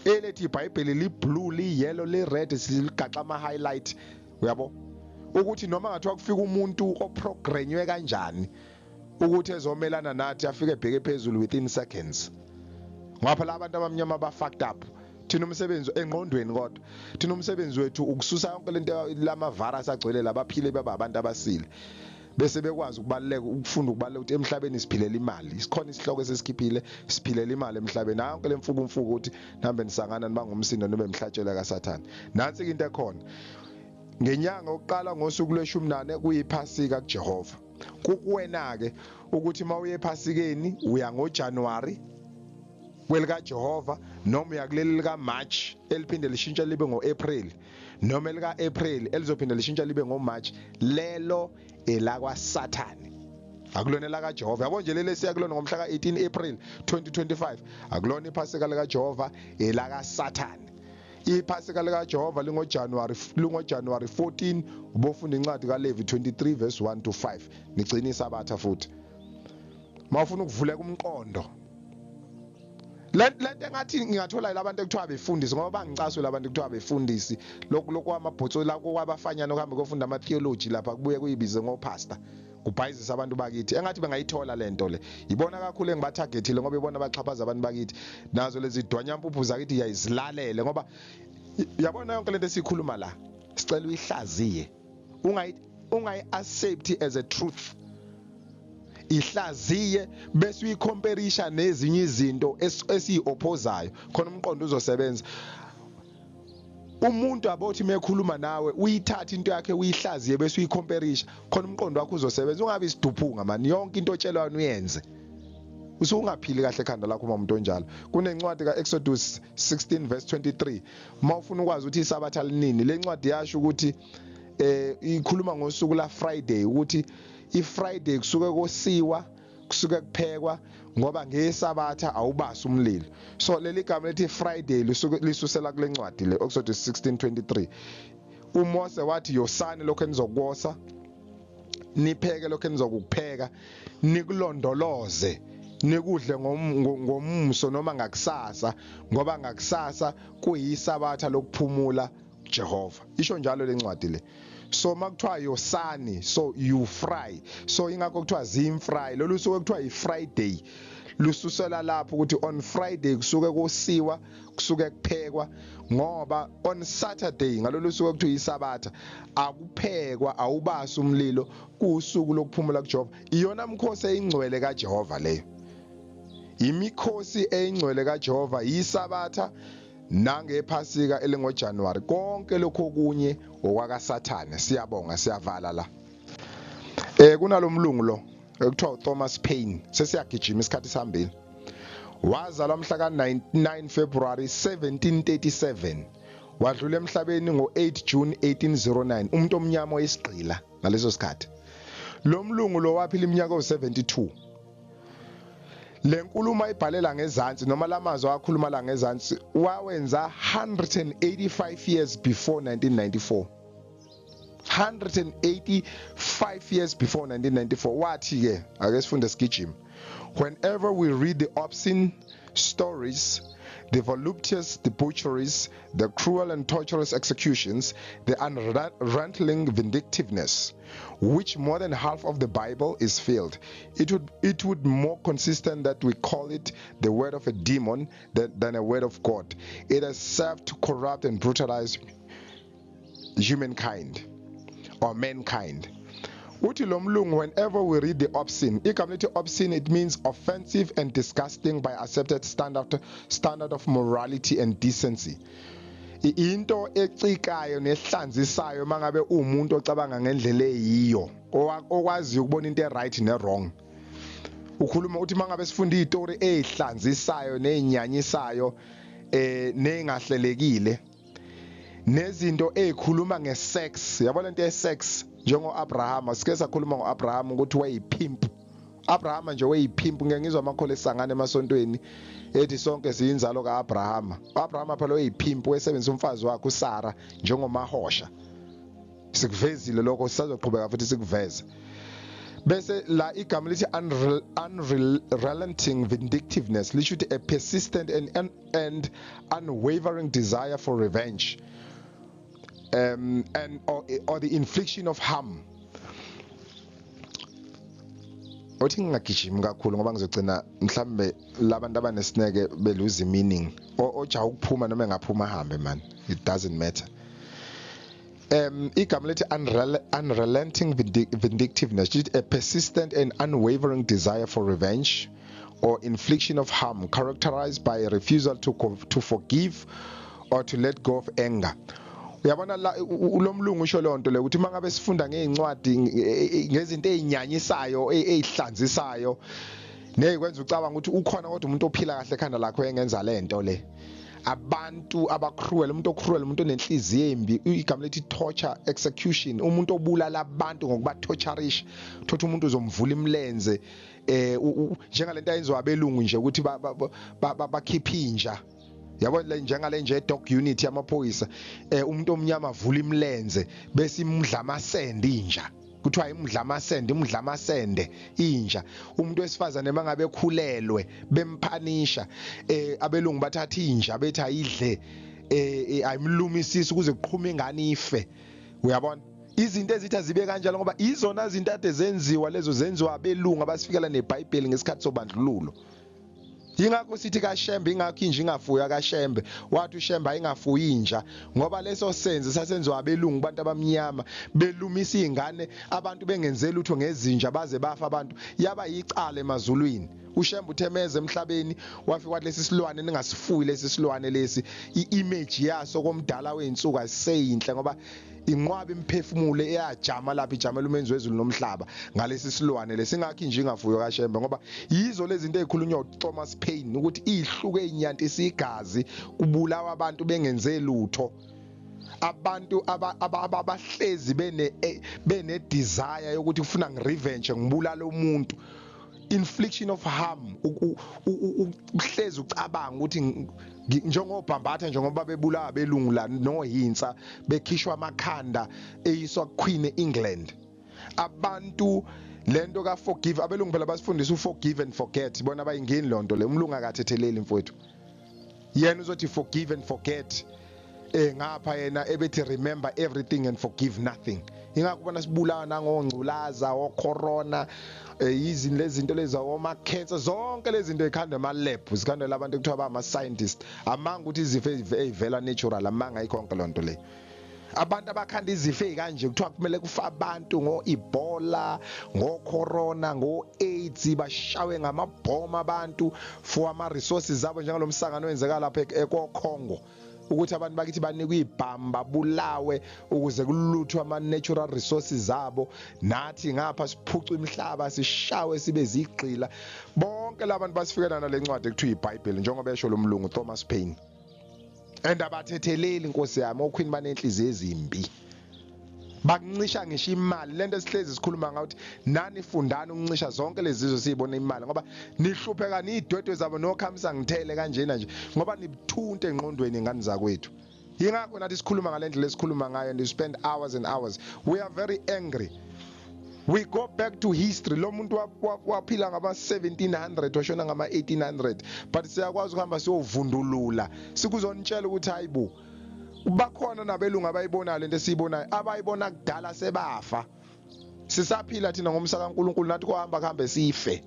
Elethi iBhayibheli li blue, li yellow, li red, siligaxa ama highlight, uyabo, ukuthi noma ngathiwa kufika umuntu oprogramwe kanjani ukuthi ezomelana nathi, afike ebheke phezulu within seconds, ngoba phela abantu abamnyama ba fucked up. Thina umsebenzi engqondweni, kodwa thina umsebenzi wethu ukususa yonke lento lama virus agcwele labaphile, baba abantu abasile, bese bekwazi ukubaluleka ukufunda ukubaluleka ukuthi emhlabeni siphilela imali. Sikhona isihloko esesikhiphile, siphilela imali emhlabeni. Yonke lemfuku mfuku ukuthi nambe nisangana niba ngumsindo nibe mhlatshelo kaSathane. Nansi into ekhona: ngenyanga yokuqala ngosuku lweshumi nane kuyiphasika kuJehova. Kukuwena ke ukuthi mawuye ephasikeni uya ngoJanuary kwelika Jehova, noma uya kuleli lika March eliphinde lishintshe libe ngoApril, noma elika April elizophinde lishintshe libe ngoMarch. Lelo elakwa Sathane, akulona la kaJehova. Yabo nje leli siya kulona ngomhla ka18 April 2025, akulona iphasika lika Jehova, elaka Sathane. Iphasika lika Jehova lingoJanuary, lingoJanuary 14. Ubofunda incwadi kaLevi 23 verse 1 to 5, nigcina isabatha. Futhi mawufuna ukuvuleka umqondo, lento engathi ngingathola labantu ekuthiwa befundisi, ngoba bangicasula abantu ekuthiwa befundisi, lokhu lokwamabhotso la kwabafanyana okuhambe kofunda ama theology lapha, kubuye kuyibize ngopastor, kubhayizisa abantu bakithi. Engathi bengayithola lento le. Ibona kakhulu engibatargetile, ngoba ibona baxhaphaza abantu bakithi. Nazo lezi dwanyampuphu zakithi yayizilalele, ngoba yabona yonke lento esikhuluma la, sicela uyihlaziye, ungayi accept as a truth. Ihlaziye bese uyicomparisha nezinye izinto esiyi-opposayo, khona umqondo uzosebenza. Umuntu abothi mekhuluma nawe, uyithatha into yakhe, uyihlaziye bese uyicomparisha, khona umqondo wakho uzosebenza. Ungabe isiduphunga man, yonke into otshelwa uyenze, usungaphili kahle ekhanda lakho uma umuntu onjalo. Kunencwadi kaExodus 16 verse 23, mawufuna ukwazi ukuthi isabatha linini. Le ncwadi yasho ukuthi ikhuluma ngosuku la Friday, ukuthi iFriday kusuke kosiwa, kusuke kuphekwa, ngoba ngesabatha awubasi umlilo. So leli gama lethi Friday lisuke lisusela kule ncwadi le, Exodus 16:23. uMose wathi, "Yosani lokho enizokukosa, nipheke lokho enizokupheka, nikulondoloze, nikudle ngomso noma ngakusasa, ngoba ngakusasa kuyisabatha lokuphumula Jehova." Isho njalo lencwadi le. So makuthiwa yosani, so you fry, so ingakho kuthiwa zimfry. Lolu suku kuthiwa iFriday lususela lapho, ukuthi on Friday kusuke kosiwa, kusuke kuphekwa, ngoba on Saturday, ngalolu suku kuthiwa isabatha, akuphekwa, awubasi umlilo, kusuku lokuphumula kuJehova. Iyona mkhosi eyingcwele kaJehova leyo, imikhosi eyingcwele kaJehova, yisabatha nangephasika elingoJanuary. Konke lokho okunye okwakaSathane. Siyabonga, siyavala la. Kunalomlungu lo ekuthiwa uThomas Paine, sesiyagijima isikhathi sihambile. Wazalwa mhla ka-9 February 1737, wadlula emhlabeni ngo-8 June 1809, umuntu omnyama oyisigqila ngaleso sikhathi. Lo mlungu lo waphila iminyaka ewu-72. Le nkulumo ayibhalela ngezansi, noma lamazwi akhuluma la ngezansi, wawenza 185 years before 1994, 185 years before 1994. Wathi ke, ake sifunde sigijima: "Whenever we read the obscene stories, the voluptuous debaucheries, the cruel and torturous executions, the unrelenting vindictiveness, which more than half of the Bible is filled, it would more consistent that we call it the word of a demon than a word of God. It has served to corrupt and brutalize humankind or mankind." Uthi lo mlungu, whenever we read the obscene, igama lithi obscene, it means offensive and disgusting by accepted standard of morality and decency. Into ecikayo nehlanzisayo mangabe uwumuntu ocabanga ngendlela eyiyo, okwaziyo ukubona into e-right ne-wrong. Ukhuluma uthi mangabe sifunda izitori ezihlanzisayo nezinyanyisayo nengahlelekile nezinto ezikhuluma ngesex, yabo lento yesex, njengo-Abraham. Sike sakhuluma ngo-Abraham ukuthi wayipimp. Abraham nje wayipimp. Ngeke ngizwa amakholo esangane emasontweni ethi sonke siyinzalo kaAbraham. Abraham phela wayipimp, wesebenzisa umfazi wakhe uSara njengomahosha. Sikuvezile lokho, sisazoqhubeka futhi sikuveze. Bese la igama lithi unrelenting vindictiveness, lisho ukuthi a persistent and unwavering desire for revenge and or the infliction of harm. Othi ngingagijimi kakhulu ngoba ngizogcina mhlambe labantu abanesineke belose meaning. Oja ukuphuma noma engaphuma ahambe, man, it doesn't matter. Igama lethi unrelenting vindictiveness, a persistent and unwavering desire for revenge or infliction of harm, characterized by a refusal to forgive or to let go of anger. Uyabona la ulomlungu usho lonto le ukuthi mangabe sifunda ngezincwadi ngezinto ezinyanyisayo ezihlanzisayo nezikwenza ucabanga ukuthi ukhona kodwa umuntu ophila kahle ekhanda lakho engenza lento le. Abantu abacruel, umuntu ocruel, umuntu onenhliziyo embi. Igama lethi torture execution, umuntu obulala abantu ngokuba torturisha. Uthatha umuntu uzomvula imlenze, njengalento ayenziwa abelungu nje ukuthi bakhipha inja, yabo, njengale nje dog unit yamaphoyisa. Umuntu omnyama avula imlenze bese imdla amasende inja, kuthiwa imdla amasende, imdla amasende inja. Umuntu wesifazane mangabe ekhulelwe bemphanisha, abelungu bathatha inja bethi ayidle, ayimlumisisi ukuze kuqhume ingane ife. Uyabona izinto ezithi azibe kanjalo ngoba izona izinto ade zenziwa lezo, zenziwa abelungu abasifikela neBhayibheli ngesikhathi sobandlululo. Ingakho sithi kaShembe, ingakho inja ingafuya kaShembe. Wathi uShembe ayingafuyi inja ngoba leso senzo sasenziwa abelungu, abantu abamnyama belumisa izingane, abantu bengenzeli lutho ngezinja baze bafa abantu, yaba yicala emazulwini. uShembe uthemeze emhlabeni wafika wathi lesi silwane ningasifuyi, lesi silwane lesi iimage yaso komdala weinsuku aseyinhle ngoba inqwaba imphefumulo eyajama lapha ijamela umenzi wezulu nomhlaba ngalesi silwane lesingakho inje ingafuywa kaShembe, ngoba yizo lezi zinto ezikhulunywa uThomas Paine ukuthi ihluke inyantisa igazi, kubulawa abantu bengenze lutho. Abantu abahlezi bene desire yokuthi ufuna ngirevenge, ngibulala umuntu, infliction of harm, uhlezi ucabanga ukuthi njengobhambatha, njengoba bebulawa abelungu la noHintsa bekhishwa amakhanda eyiswa Queen England. Abantu lento ka forgive, abelungu phela basifundisa uforgive and forget, bona bayingeni lonto le. Umlungu akathetheleli mfowethu, yena uzothi forgive and forget, ngapha yena ebethi remember everything and forgive nothing. Ingakho ubona sibulawa nangongculaza, ocorona, yizini lezi zinto lezi, oma cancer, zonke lezi zinto ekhandwa ema lab, zikhandwa labantu ekuthiwa ba ama scientist. Amanga ukuthi izifo ezivela natural, amanga, ayikhonke lonto le. Abantu abakhanda izifo ezikanje kuthiwa kumele kufa abantu ngo-Ebola, ngo-corona, ngo-AIDS, bashawe ngamabhomu abantu for ama-resources abo, njengalomsangano wenzeka lapha eKoKongo ukuthi abantu bakithi banikwe ibhamu babulawe ukuze kuluthwe ama-natural resources abo, nathi ngapha siphucwe imihlaba, sishawe sibe zigqila. Bonke labantu basifikela nale ncwadi ekuthiwa iBhayibheli, njengoba esho lo mlungu Thomas Paine. And abathetheleli, inkosi yami, oQueen banenhliziyo ezimbi, bakuncisha ngisho imali. Lento esihlezi sikhuluma ngayo ukuthi nani fundani ukuncisha zonke lezi zizwe siyibona imali, ngoba nihlupheka nidwedwe zabo nokhamisa ngithele kanjena nje ngoba nibuthunte engqondweni ingane zakwethu. Yingakho nathi sikhuluma ngale ndlela esikhuluma ngayo and we spend hours and hours. We are very angry. We go back to history. Lo muntu waphila ngama 1700, washona ngama 1800, but siyakwazi ukuhamba siyovundulula sikuzonitshela ukuthi hayibo, bakhona nabelungu abayibonayo lento esiyibonayo, abayibona kudala sebafa. Sisaphila thina ngomsa kaNkuluNkulu, nathi kohamba kuhambe sife,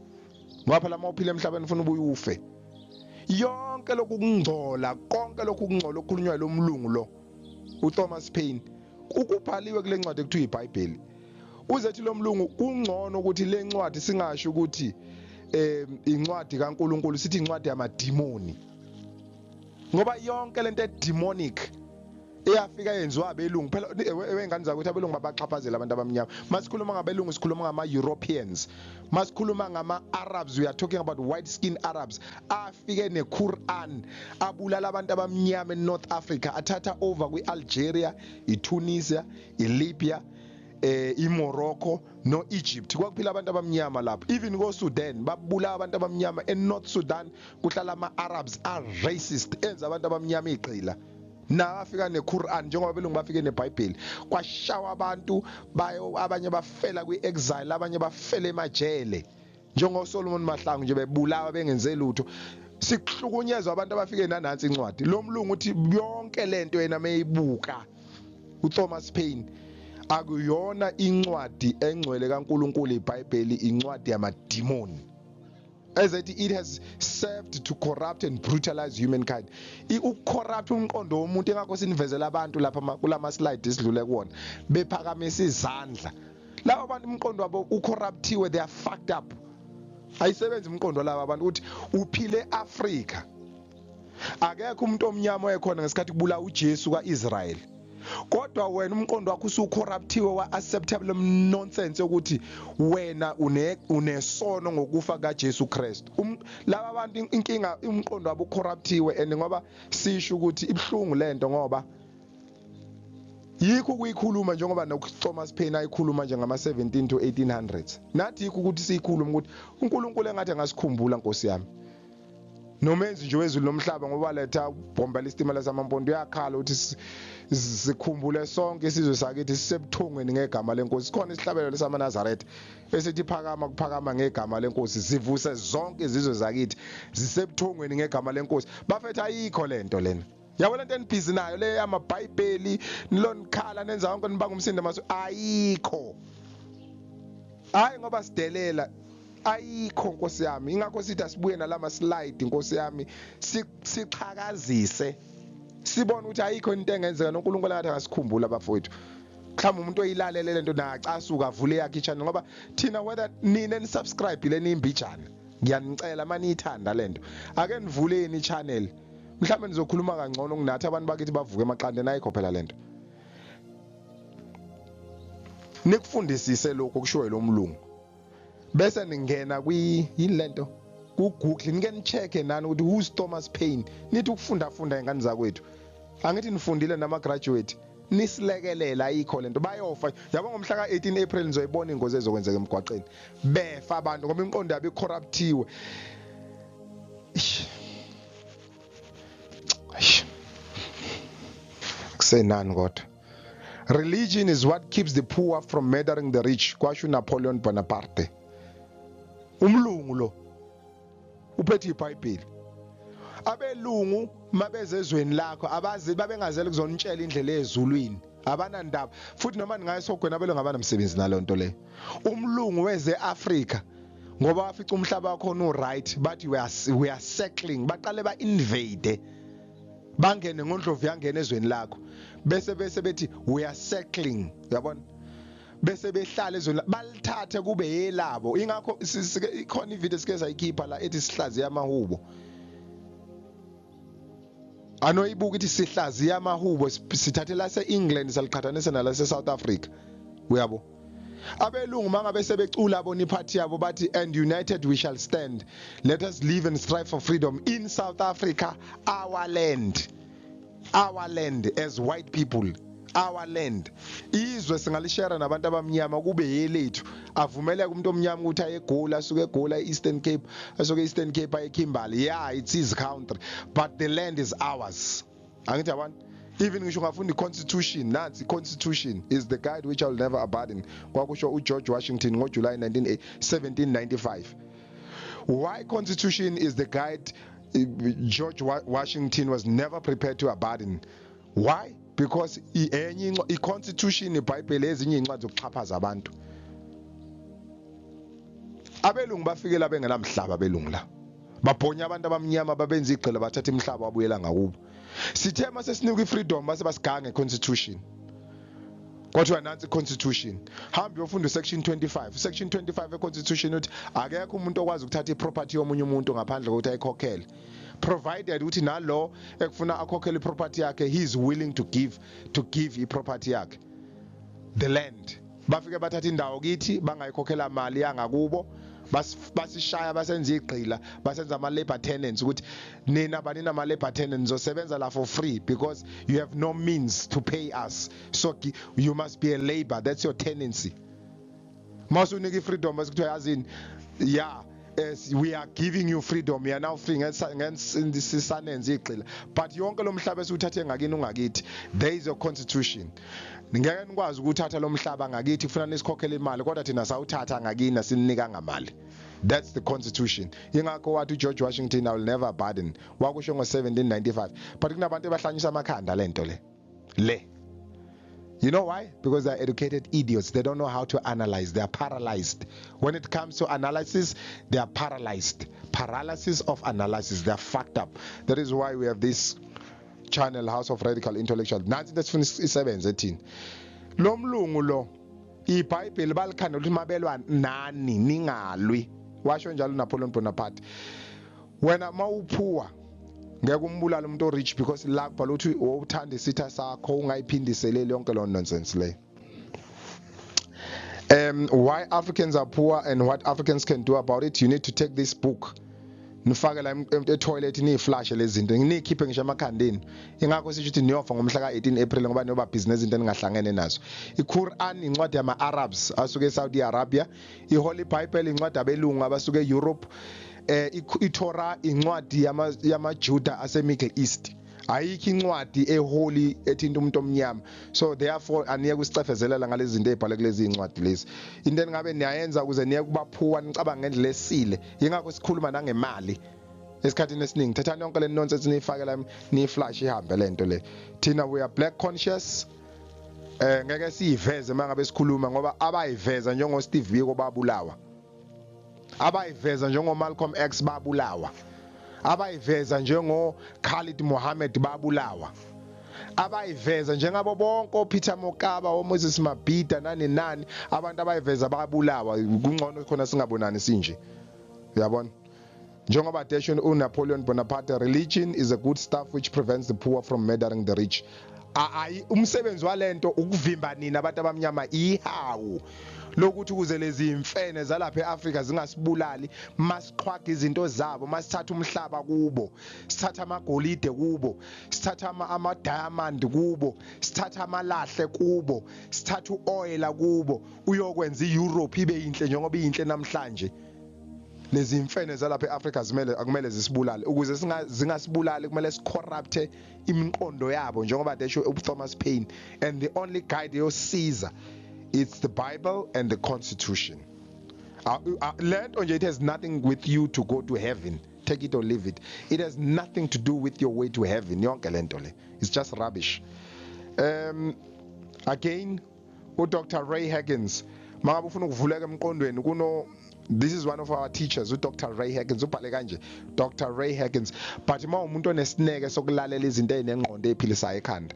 ngoba phela uma uphila emhlabeni ufuna ubuye ufe. Yonke lokhu kungcola, konke lokhu kungcola okukhulunywa lo mlungu lo uThomas Paine, ukubhaliwe kule ncwadi ekuthiwa iBhayibheli. Uzethi lo mlungu kungcono ukuthi le ncwadi singasho ukuthi incwadi kaNkuluNkulu, sithi incwadi yamadimoni, ngoba yonke lento edemonic Eyafika yenziwa abelungu phela wengane zakuthi abelungu babaxhaphazela abantu abamnyama. Masikhuluma ngabelungu sikhuluma ngama-Europeans, masikhuluma ngama-Arabs we are talking about white skin Arabs afike ne-Quran abulala abantu abamnyama eNorth Africa, athatha over kwi-Algeria, iTunisia, iLibya, iMorocco no-Egypt. Kwakuphila abantu abamnyama lapho. Even ko-Sudan babulala abantu abamnyama. E-North Sudan kuhlala ama-Arabs a-racist enza abantu abamnyama igqila. Na afika neQuran njengoba belungu bafike neBhayibheli, kwashawa abantu bayo, abanye bafela kwi-exile, abanye bafela emajele njengoSolomon Mahlangu nje, bebulawa bengenze lutho. Sikuhlukunyezwa abantu abafike nanansi incwadi lo mlungu uthi yonke lento yena meyibuka uThomas Paine akuyona incwadi engcwele kaNkuluNkulu iBhayibheli, incwadi yamadimoni. Ezethi it has served to corrupt and brutalize humankind. Ukucorrupt umqondo womuntu, engakho sinivezela abantu lapha kulama slide esidlule kuwona bephakamisa izandla. Laba bantu umqondo wabo ucorruptiwe, they are fucked up. Ayisebenzi umqondo laba abantu ukuthi uphile Africa. Akekho umuntu omnyama oyekhona ngesikhathi kubula uJesu kaIsrael, kodwa wena umqondo wakho usucorruptiwe wa acceptable nonsense yokuthi wena unesono ngokufa kaJesu Kristu. Laba bantu inkinga umqondo wabo ucorruptiwe, and ngoba sisho ukuthi ibhlungu lento ngoba yikho ukuyikhuluma njengoba noThomas Paine ayikhuluma nje ngama 17 to 1800s. Nathi yikho ukuthi siyikhuluma ukuthi uNkulunkulu engathi angasikhumbula Nkosi yami, nomenzi nje wezulu nomhlaba, ngoba letha ubhombela isitimela samampondo uyakhala ukuthi sikhumbule sonke isizwe sakithi sisebuthongweni ngegama lenkosi. Sikhona isihlabelelo samaNazaretha esithi phakama kuphakama ngegama lenkosi, sivuse zonke izizwe zakithi zisebuthongweni ngegama lenkosi. Bafethu ayikho lento lena, yabo lento enibhizi nayo le yamabhayibheli, nilonikhala nenza yonke nibanga umsindo masu, ayikho. Hayi ngoba sidelela, ayikho Nkosi yami. Ingakho sithi asibuye nalama slide Nkosi yami, sixhakazise sibone ukuthi ayikho into engenzeka noNkulunkulu ngathi angasikhumbula bafowethu. Mhlawumbe umuntu oyilalele lento nacasuka avule yakhe ichannel, ngoba thina whether nina nisubscribe le niyimbijana, ngiyanicela maniyithanda lento ake nivuleni ichannel, mhlawumbe nizokhuluma kangcono kunathi. Abantu bakithi bavuke emaqandeni, ayikho phela lento. Nikufundisise lokho kushiwo lo mlungu, bese ningena kwi yini lento ku Google, nike nicheck nani ukuthi who's Thomas Paine. Nithi ukufunda funda ingane zakwethu, angithi nifundile nama graduate, nisilekelela. Ayikho lento, bayofa yabo. Ngomhla ka-18 April nizoyibona ingozi ezokwenzeka emgwaqeni, befa abantu ngoba imiqondo yabo icorruptiwe. Kusenani kodwa? Religion is what keeps the poor from murdering the rich, kwasho uNapoleon Bonaparte. Umlungu lo uphethe iBhayibheli. Abelungu mabeze ezweni lakho abazi babengazeli kuzonitshela indlela ezulwini, abanandaba futhi noma ningaye esihogweni abelungu abanamsebenzi nalonto leyo. Umlungu weze Africa ngoba wafica umhlaba wakhona uright, bathi we are settling, baqale ba invade, bangene ngondlovu yangena ezweni lakho, bese bethi we are settling, uyabona, bese behlala ezweni balithathe kube yelabo. Ingakho ikhona ivideo sike sayikhipha la ethi sihlaziya amahubo, anoyibuka ithi sihlaziya amahubo, sithathe lase England saliqhathanisa nalase South Africa, uyabo. Abelungu mangabe sebecula bona iphathi yabo bathi, "And united we shall stand, let us live and strive for freedom in South Africa, our land." Our land as white people, our land, izwe singalishare nabantu abamnyama kube yelethu. Avumeleke umuntu omnyama ukuthi aye eGoli, asuke eGoli e-Eastern Cape, asuke e-Eastern Cape aye eKimberley. Yeah, it's his country, but the land is ours. Angithi abantu even ngisho ungafunda i-constitution, nansi, "Constitution is the guide which I will never abandon," kwakusho uGeorge Washington ngoJuly 19 1795. Why constitution is the guide George Washington was never prepared to abandon? Why? Because enye i-constitution, iBhayibheli, ezinye incwadi zokuxhaphaza abantu. Abelungu bafikela bengenamhlaba, abelungu la babhonya abantu abamnyama, babenza igqila, bathatha imihlaba wabuyela ngakubo. Sithe mase sinikwa ifreedom base basigange constitution, kwathiwa nansi constitution, hamba uyofunda section 25. Section 25 econstitution uthi akekho umuntu okwazi ukuthatha iproperty yomunye umuntu ngaphandle kokuthi ayikhokhele. Provided ukuthi nalo ekufuna akhokhele iproperty yakhe, he is willing to give iproperty yakhe, the land. Bafike bathatha indawo kithi, bangayikhokhela mali yangakubo, basishaya, basenza igqila, basenza ama labor tenants, ukuthi nina banina ama labor tenants, nizosebenza la for free because you have no means to pay us, so you must be a labor. That's your tenancy. Masunika ifreedom, bese kuthiwa, yazini, yeah, as we are giving you freedom, you are now free, ngesisanenza igqila, but yonke lo mhlaba esiwuthathe ngakini ungakithi. There is your constitution. Ngeke nikwazi ukuthatha lo mhlaba ngakithi, kufuna nisikhokhele imali, kodwa thina sawuthatha ngakini, asinika ngamali. That's the constitution. Ingakho wathi uGeorge Washington, "I will never pardon." Wakusho ngo-1795, but kunabantu abahlanyisa amakhanda lento le. You know why? Because they're educated idiots. They don't know how to analyze. They are paralyzed. When it comes to analysis, they are paralyzed. Paralysis of analysis. They are fucked up. That is why we have this channel, House of Radical Intellectual. Nansi into esifuna isebenze thina. Lo mlungu lo, iBhayibheli balikhanda ukuthi mabelwa nani ningalwi. Washo njalo Napoleon Bonaparte. Wena mawuphuwa, ngeke umbulale umuntu orich, because la kubhala ukuthi uthanda isitha sakho, ungayiphindiseleli, yonke lo nonsense le. Why Africans are poor and what Africans can do about it. You need to take this book, nifake la etoilet, niyiflashe lezi zinto, niyikhiphe ngisho emakhandeni. Ingakho sisho ukuthi niyofa ngomhla ka-18 April, ngoba niyoba busy nezinto eningahlangene nazo. I-Quran incwadi yama-Arabs asuke e-Saudi Arabia. I-Holy Bible incwadi abelungu abasuke e-Europe. I-Torah incwadi yamaJuda ase-Middle East. Ayikho incwadi eholy ethinta umuntu omnyama, so therefore aniye kusicefezelela ngalezi zinto ezibhalwe kulezi incwadi lezi. Into engabe niyayenza ukuze niye kubaphuwa, nicabanga ngendlela esile. Ingakho sikhuluma nangemali esikhathini esiningi. Thathani yonke le nonsense, niyifake la, niyiflash, ihambe lento le. Thina we are black conscious. Ngeke siyiveze mangabe sikhuluma, ngoba abayiveza njengo Steve Biko babulawa, abayiveza njengo Malcolm X babulawa, abayiveza njengo Khalid Mohammed babulawa, abayiveza njengabo bonke oPeter Mokaba, oMoses Mabhida, nani nani, abantu abayiveza babulawa. Kungcono khona singabonani sinje, uyabona? Njengoba desho uNapoleon Bonaparte, "Religion is a good stuff which prevents the poor from murdering the rich." Ayi, umsebenzi walento ukuvimba nina abantu abamnyama, ihawu lokuthi ukuze lezi imfene zalapha eAfrika zingasibulali masiqhwaga izinto zabo, masithatha umhlaba kubo, sithatha amagolide kubo, sithatha ama diamond kubo, sithatha amalahle kubo, sithatha uoil kubo, uyokwenza iEurope ibe yinhle njengoba iyinhle namhlanje. Lezi imfene zalapha eAfrika zimele, akumele zisibulale. Ukuze zingasibulali, kumele sicorrupte imiqondo yabo, njengoba desho uThomas Paine, and the only guide yosiza, it's the Bible and the Constitution. Lento nje, it has nothing with you to go to heaven. Take it or leave it. It has nothing to do with your way to heaven. Yonke lento le, it's just rubbish. Again, uDr Ray Higgins, mangabe ufuna ukuvuleka emqondweni, kuno, this is one of our teachers, uDr Ray Higgins, ubhale kanje, Dr Ray Higgins. But uma umuntu onesineke sokulalela izinto ezinengqondo eziphilisayo ekhanda,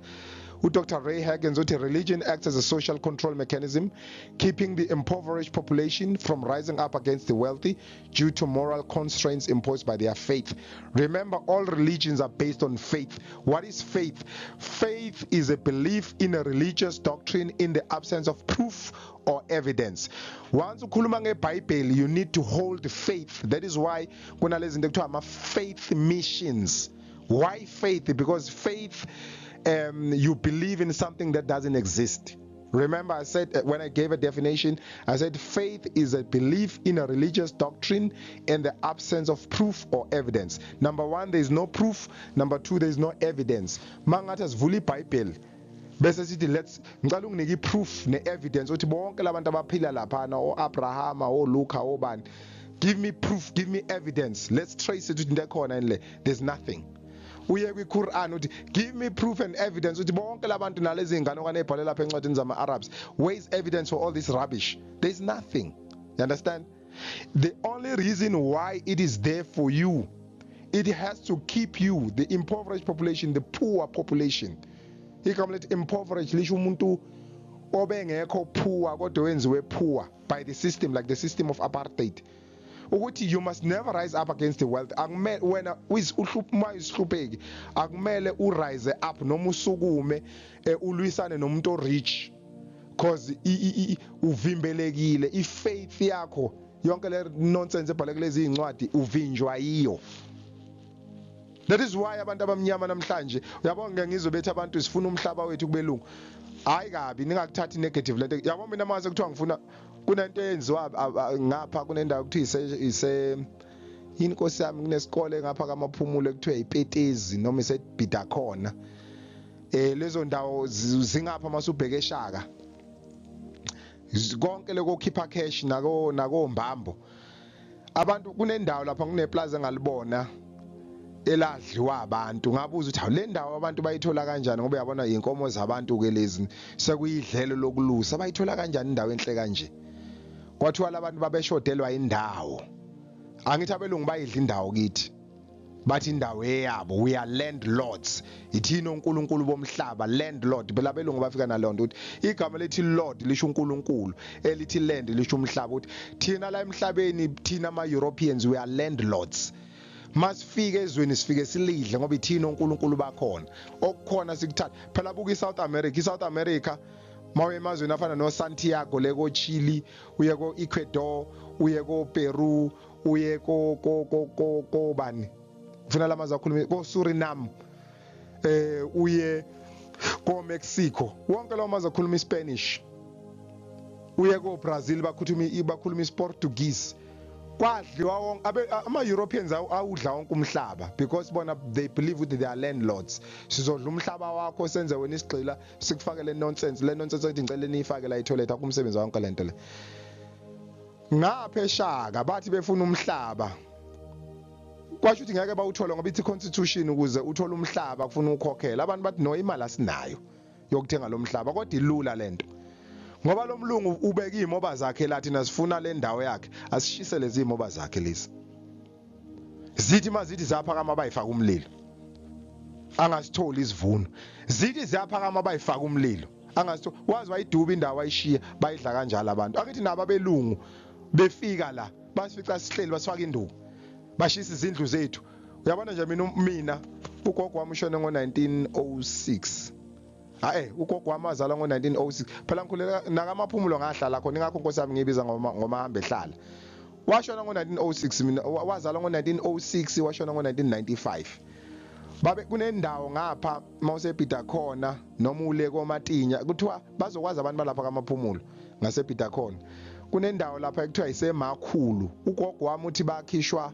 uDr Ray Higgins uthi, "Religion acts as a social control mechanism, keeping the impoverished population from rising up against the wealthy due to moral constraints imposed by their faith." Remember, all religions are based on faith. What is faith? Faith is a belief in a religious doctrine in the absence of proof or evidence. Once ukhuluma ngeBhayibheli, you need to hold faith. That is why kunalezi zinto ekuthiwa ama faith missions. Why faith? Because faith, you believe in something that doesn't exist. Remember, I said, when I gave a definition, I said faith is a belief in a religious doctrine in the absence of proof or evidence. Number one, there is no proof. Number two, there is no evidence. Mangathi asivula iBhayibheli bese sithi, let's, ngicela unginike iproof ne-evidence ukuthi bonke labantu abaphila laphana, o-Abrahama, oLuka, obani, give me proof, give me evidence, let's trace it ukuthi into ekhona yini le. There's nothing. Uye kwi-Quran, uthi, "Give me proof and evidence ukuthi bonke labantu nalezi zinganekwane ezibhalwe lapha encwadini zama-Arabs." Where is evidence for all this rubbish? There's nothing. You understand? The only reason why it is there for you, it has to keep you, the impoverished population, the poor population. Igama lethi impoverished lisho umuntu obengekho poor kodwa wenziwe poor by the system, like the system of apartheid. Ukuthi you must never rise up against the wealth. Akumele wena uma isihlupheki, akumele urise up noma usukume ulwisane nomuntu orich, cause uvimbelekile ifaith yakho. Yonke le nonsense ebhalwe kulezi incwadi uvinjwa yiyo. That is why abantu abamnyama namhlanje, uyabona, ngeke ngizwe bethi abantu sifuna umhlaba wethu kubelungu. Hayi kabi, ningakuthathi negative lento. Yabo, mina mase kuthiwa ngifuna, kunento eyenziwa ngapha, kunendawo kuthiwa ise yini, Nkosi yami, kunesikole ngapha kaMaphumulo ekuthiwa iPetezi noma iseBhida khona. Lezo ndawo zingapha masubheke eShaka, konke lokukhipha cash nako mbambo abantu. Kunendawo lapha, kuneplaza engalibona eladliwa abantu. Ngabuza ukuthi, hawu, le ndawo abantu bayithola kanjani? Ngoba uyabona inkomo zabantu ke lezi, sekuyidlelo lokulusa, bayithola kanjani indawo enhle kanje? Kwathiwa labantu babeshodelwa indawo. Angithi abelungu bayidla indawo kithi, bathi indawo eyabo, we are landlords, ithina onkulunkulu bomhlaba, landlord. Phela abelungu bafika naleyo nto ukuthi igama lethi lord lisho uNkulunkulu, elithi land lisho umhlaba, ukuthi thina la emhlabeni, thina ama-Europeans, we are landlords. Masifike ezweni sifike silidle ngoba ithina onkulunkulu bakhona, okukhona sikuthatha. Phela buka iSouth America, iSouth America mawuye emazweni afana no-Santiago le ko-Chile, uye ko-Ecuador, uye ko-Peru, uye ko bani, ngifuna lamazwe akhuluma, ko-Suriname, uye ko-Mexico, wonke lawo mazwe akhuluma iSpanish, uye ko-Brazil, bakhuluma isiPortuguese. Kwadliwa wonke ama-Europeans, awudla wonke umhlaba because bona they believe ukuthi they are landlords. Sizodla umhlaba wakho, senze wena isigqila, sikufake le nonsense, le nonsense ethi ngicela niyifake la etoilet. Akho umsebenzi wonke lento le. Ngapha eShaka bathi befuna umhlaba, kwasho ukuthi ngeke bawuthole ngoba ithi constitution ukuze uthole umhlaba kufuna ukukhokhela. Abantu bathi, no, imali asinayo yokuthenga lo mhlaba. Kodwa ilula lento, ngoba lo mlungu ubeka iy'moba zakhe la, thina sifuna le ndawo yakhe, asishise lezi iy'moba zakhe lezi. Zithi mazithi ziyaphakama, bayifaka umlilo, angasitholi isivuno. Zithi ziyaphakama, bayifaka umlilo, angasitholi. Wazi wayiduba indawo, ayishiya, bayidla kanjalo abantu. Akithi nabo abelungu befika la, basifica sihleli, basifaka induku, bashisa izindlu zethu. Uyabona nje, mina ugogo wami ushone ngo-1906. Hayi, ugogo wami wazalwa ngo-1906. Phela ngikhulela nakaMaphumulo, ngahlala khona, ingakho, Nkosi yami, ngiyibiza ngoma hambe ehlala. Washona ngo-1906, mina wazalwa ngo-1906, washona ngo-1995. Babe kunendawo ngapha mawusebhida khona noma ule koMatinya, kuthiwa bazokwazi abantu balapha kaMaphumulo ngasebhida khona, kunendawo lapha ekuthiwa iseMakhulu. Ugogo wami uthi bakhishwa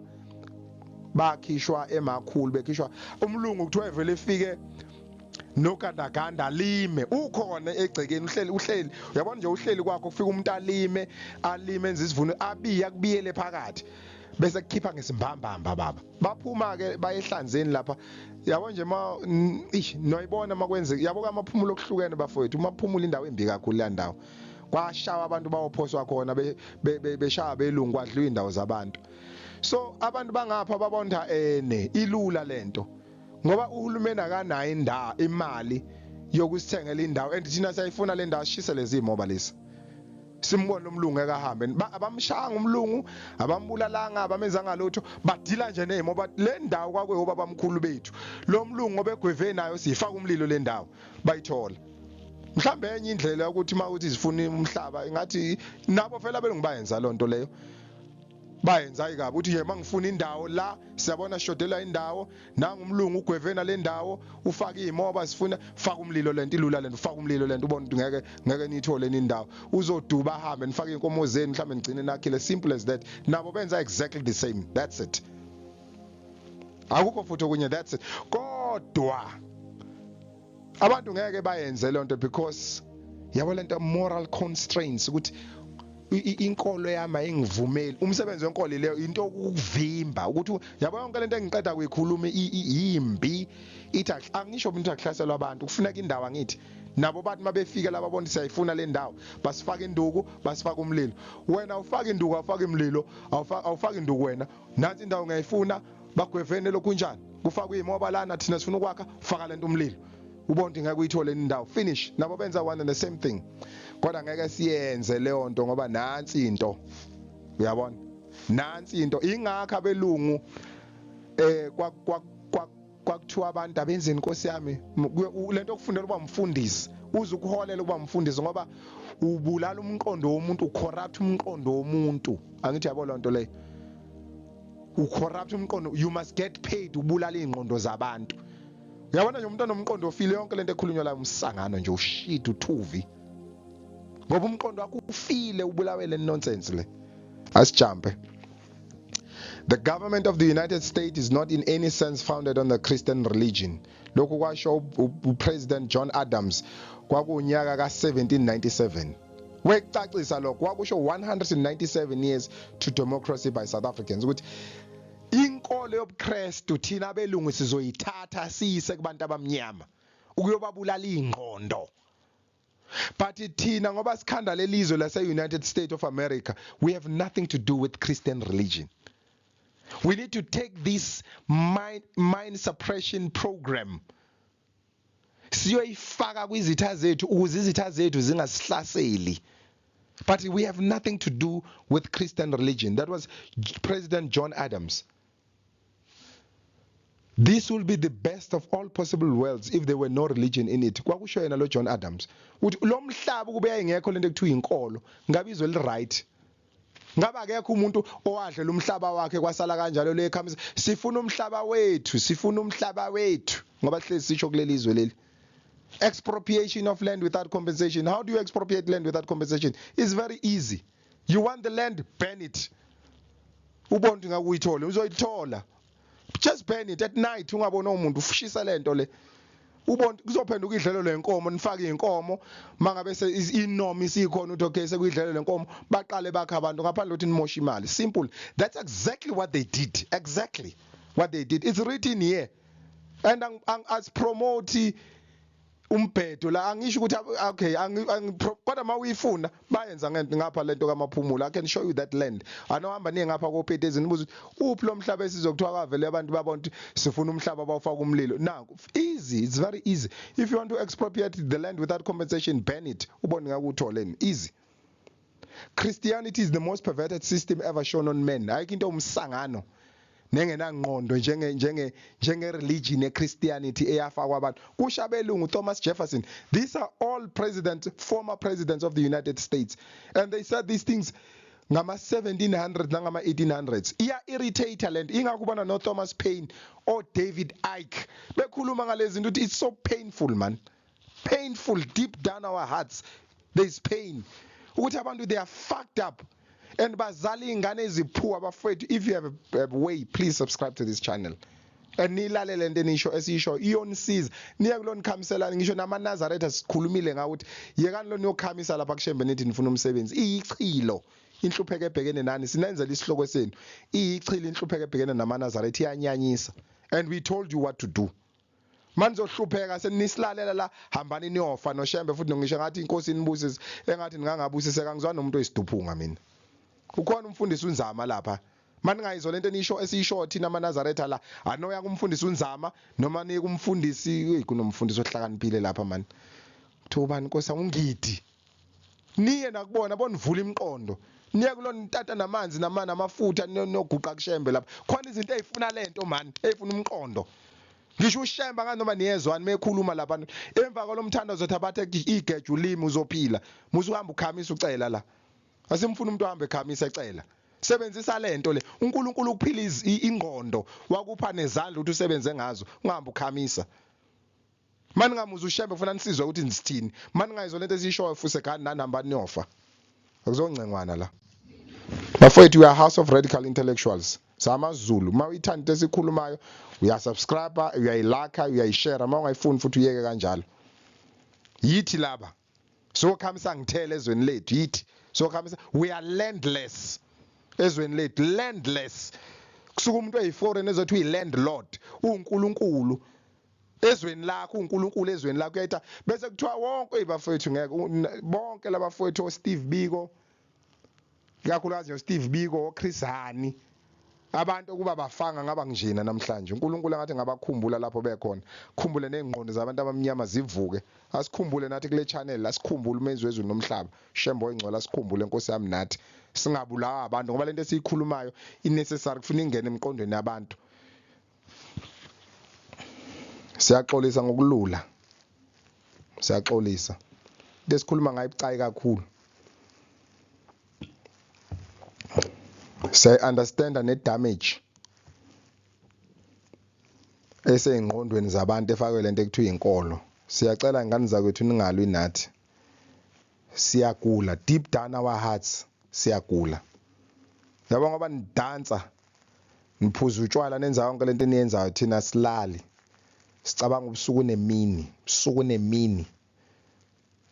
eMakhulu, bekhishwa umlungu. Kuthiwa evele efike nogandaganda, alime, ukhona egcekeni, uhleli, uyabona nje, uhleli kwakho, kufika umuntu alime, alime, enze isivuno, abiye, akubiyele phakathi, bese kukhipha ngesimbambamba. Baba baphuma ke baye ehlanzeni lapha. Yabo nje, ma ish, noyibona makwenzeka, yabo, kaMaphumulo okuhlukene bafowethu. UMaphumulo indawo embi kakhulu le ndawo, kwashawa abantu, bawophoswa khona, beshaya belungu, kwadliwa indawo zabantu. So abantu bangapha babonda ene ilula lento ngoba uhulumeni akanayo indawo, imali yokusithengela indawo, and thina siyayifuna le ndawo. Sishise lezi imoba lezi, simbone umlungu ekahambe. Abamshanga umlungu, abambulalanga, abamenzanga lutho, badila nje nezimoba. Le ndawo kwakuyoba bamkhulu bethu, lo mlungu obegweve nayo, siyifaka umlilo le ndawo, bayithola. Mhlambe enye indlela yokuthi mawuthi sifuna umhlaba, ingathi nabo vele abelungu bayenza lonto leyo, bayenza ikabi uthi nje mangifuna indawo la, siyabona shodela indawo, nanga umlungu ugweve nale ndawo, ufaka iy'moba, sifuna faka umlilo lento. Ilula lento, ufaka umlilo lento, ubone ukuthi ngeke niyithole indawo, uzoduba ahambe, nifake iy'nkomo zenu, mhlawumbe nigcine nakhile. Simple as that. Nabo benza exactly the same, that's it, akukho futhi okunye, that's it. Kodwa abantu ngeke bayenze lonto because, yabo, lento moral constraints, ukuthi inkolo yami ayingivumeli. Umsebenzi wenkolo leyo into ukuvimba ukuthi, yabo, yonke lento engiqeda kuyikhuluma yimbi. Ithi angisho mina ukuthi akuhlaselwa abantu, kufuneka indawo. Angithi nabo bathi mabefika laba bona siyayifuna le ndawo, basifaka induku, basifaka umlilo. Wena awufaka induku, awufaka imlilo, awufaka induku wena. Nansi indawo ngiyayifuna, bagwevene lokhu njani, kufakwe imoba lana, thina sifuna ukwakha, faka lento umlilo, ubone ukuthi ngeke uyithole indawo, finish. Nabo benza one and the same thing, kodwa ngeke siyenze leyo nto ngoba nansi into, uyabona. Nansi into ingakho abelungu kwakuthiwa abantu abenzeni, Nkosi yami, lento okufundela ukuba umfundisi, uze ukuholela ukuba umfundisi, ngoba ubulala umqondo womuntu, ucorrupt umqondo womuntu. Angithi yabo lonto leyo, ucorrupt umqondo. You must get paid ubulala ingqondo zabantu. Uyabona nje umuntu onomqondo ofile, yonke lento ekhulunywa la umsangano nje, ushit, uthuvi, ngoba umqondo wakho ufile, ubulawele nonsense le. Asijumpe. The government of the United States is not in any sense founded on the Christian religion. Lokhu kwasho uPresident John Adams, kwakunyaka ka-1797. Wekucacisa lokho, wakusho 197 years to democracy by South Africans, ukuthi inkolo yobuKristu thina abelungu sizoyithatha siyise kubantu abamnyama ukuyobabulala ingqondo. But thina, ngoba sikhanda lelizwe lase-United States of America, we have nothing to do with Christian religion. We need to take this mind suppression program, siyoyifaka kwizitha zethu ukuze izitha zethu zingasihlaseli, but we have nothing to do with Christian religion. That was President John Adams. "This will be the best of all possible worlds if there were no religion in it." Kwakusho yena lo John Adams uthi lo mhlaba kube yayingekho lento ekuthiwa inkolo, ngabe izwe li right, ngabe akekho umuntu owadlela umhlaba wakhe kwasala kanjalo. Le khamisa, sifuna umhlaba wethu, sifuna umhlaba wethu, ngoba hlezi sisho kuleli zwe leli. Expropriation of land without compensation. How do you expropriate land without compensation? It's very easy. You want the land, burn it. Ubone ukuthi ngabe uyithole, uzoyithola. Just burn it at night, ungabona umuntu, ushisa lento le, ubone kuzophenduka idlelo lenkomo. Nifake inkomo, mangabe inoma isikhona, uthi okay, sekuyidlelo lenkomo, baqale bakha abantu ngaphandle ukuthi nimoshe imali. Simple. That's exactly what they did, exactly what they did. It's written here and asipromote umbhedo la. Angisho ukuthi okay, kodwa mawuyifuna bayenza ngento ngapha lento kaMaphumulo. I can show you that land. Anohamba niye ngapha koPetezi, nibuze ukuthi uphi lo mhlaba esizokuthiwa kavele abantu babona ukuthi sifuna umhlaba, bawufaka umlilo. Nanku, easy, it's very easy. If you want to expropriate the land without compensation, burn it, ubone ngakutholeni. Easy. Christianity is the most perverted system ever shown on men. Ayikho into umsangano nengenangqondo njenge religion eChristianity eyafakwa abantu, kusho abelungu. Thomas Jefferson. These are all presidents, former presidents of the United States, and they said these things ngama 1700 nangama 1800s. Iya irritate lento, ingakho ubona no Thomas Paine or David Icke bekhuluma ngalezi zinto, ukuthi it's so painful, man, painful. Deep down our hearts there's pain ukuthi abantu, they are fucked up and bazala ingane eziphuwa. Bafowethu, if you have a way, please subscribe to this channel and nilalele lento enisho esisho, iyonisiza. Niye kulona khamiselani, ngisho namaNazaretha sikhulumile ngawo ukuthi yekani lo niyokhamisa lapha kuShembe, nithi nifuna umsebenzi. Iyichilo inhlupheko ebhekene nani, sinenzela isihloko senu. Iyichilo inhlupheko ebhekene namaNazaretha, iyanyanyisa, and we told you what to do. Manizohlupheka senisilalela la, hambani niyofa noShembe futhi. Ngisho ngathi inkosi inibusise, engathi ningangabusiseka. Ngizwa nomuntu oyisiduphunga mina. Ukhona umfundisi uNzama lapha, maningayizwa lento enisho esiyisho thina amaNazaretha la, anoya kumfundisi uNzama noma niye kumfundisi. Hey, kunomfundisi ohlakaniphile lapha man, kuthiwa ubani, Nkosi, ungidi, niye nakubona bonivula imiqondo. Niye kulona ntata namanzi namana amafutha, noguqa kuShembe lapha. Khona izinto ezifuna lento man, ezifuna umqondo. Ngisho uShembe nganoma niyezwani mekhuluma lapha emva kwalomthandazo, thabatha igeja ulimi, uzophila. Musuhamba ukhamisa ucela la, asimfuna umuntu ohambe ekhamisa ecela. Sebenzisa lento le, uNkulunkulu ukuphila ingqondo, wakupha nezandla ukuthi usebenze ngazo, ungahambi ukhamisa. Mani ngamuza uShembe, ufuna nisizwe ukuthi nisithini. Mani ngayizwa lento esiyishoyo, fusekani nanihamba niyofa, akuzoncengwana la. Bafowethu, we are house of radical intellectuals samaZulu. Uma uyithanda into esikhulumayo, uyasubscribe, uyayilike, uyayishare. Uma ungayifuni futhi, uyeke kanjalo. Yithi laba sokhamisa ngithele ezweni lethu, yithi sokhamisa. We are landless ezweni lethu, landless. Kusuka umuntu oyiforeign ezothi uyi-landlord, uNkulunkulu ezweni lakho, uNkulunkulu ezweni lakho uyayitha, bese kuthiwa wonke ibafowethu ngeke bonke labafowethu, oSteve Biko, ikakhulukazi nje Steve Biko, oChris Hani, abantu ukuba bafanga ngaba njena namhlanje. uNkulunkulu ngathi ngabakhumbula lapho bekhona, khumbule nezingqondo zabantu abamnyama zivuke. Asikhumbule nathi kule channel, asikhumbule umenzi wezulu nomhlaba, Shembe oyingcwele, asikhumbule, Nkosi yami, nathi. Singabulawa abantu ngoba lento esiyikhulumayo i-necessary, kufuna ingene emqondweni yabantu. Siyaxolisa ngokulula, siyaxolisa, into esikhuluma ngayo ibucayi kakhulu. Siyayi-understanda ne-damage esey'ngqondweni zabantu efakwe lento ekuthiwa inkolo. Siyacela ngane zakwethu ningalwi nathi, siyagula deep down our hearts, siyagula yabo, ngoba nidansa, niphuza utshwala, nenza yonke lento eniyenzayo. Thina silali sicabanga ubusuku nemini, ubusuku nemini.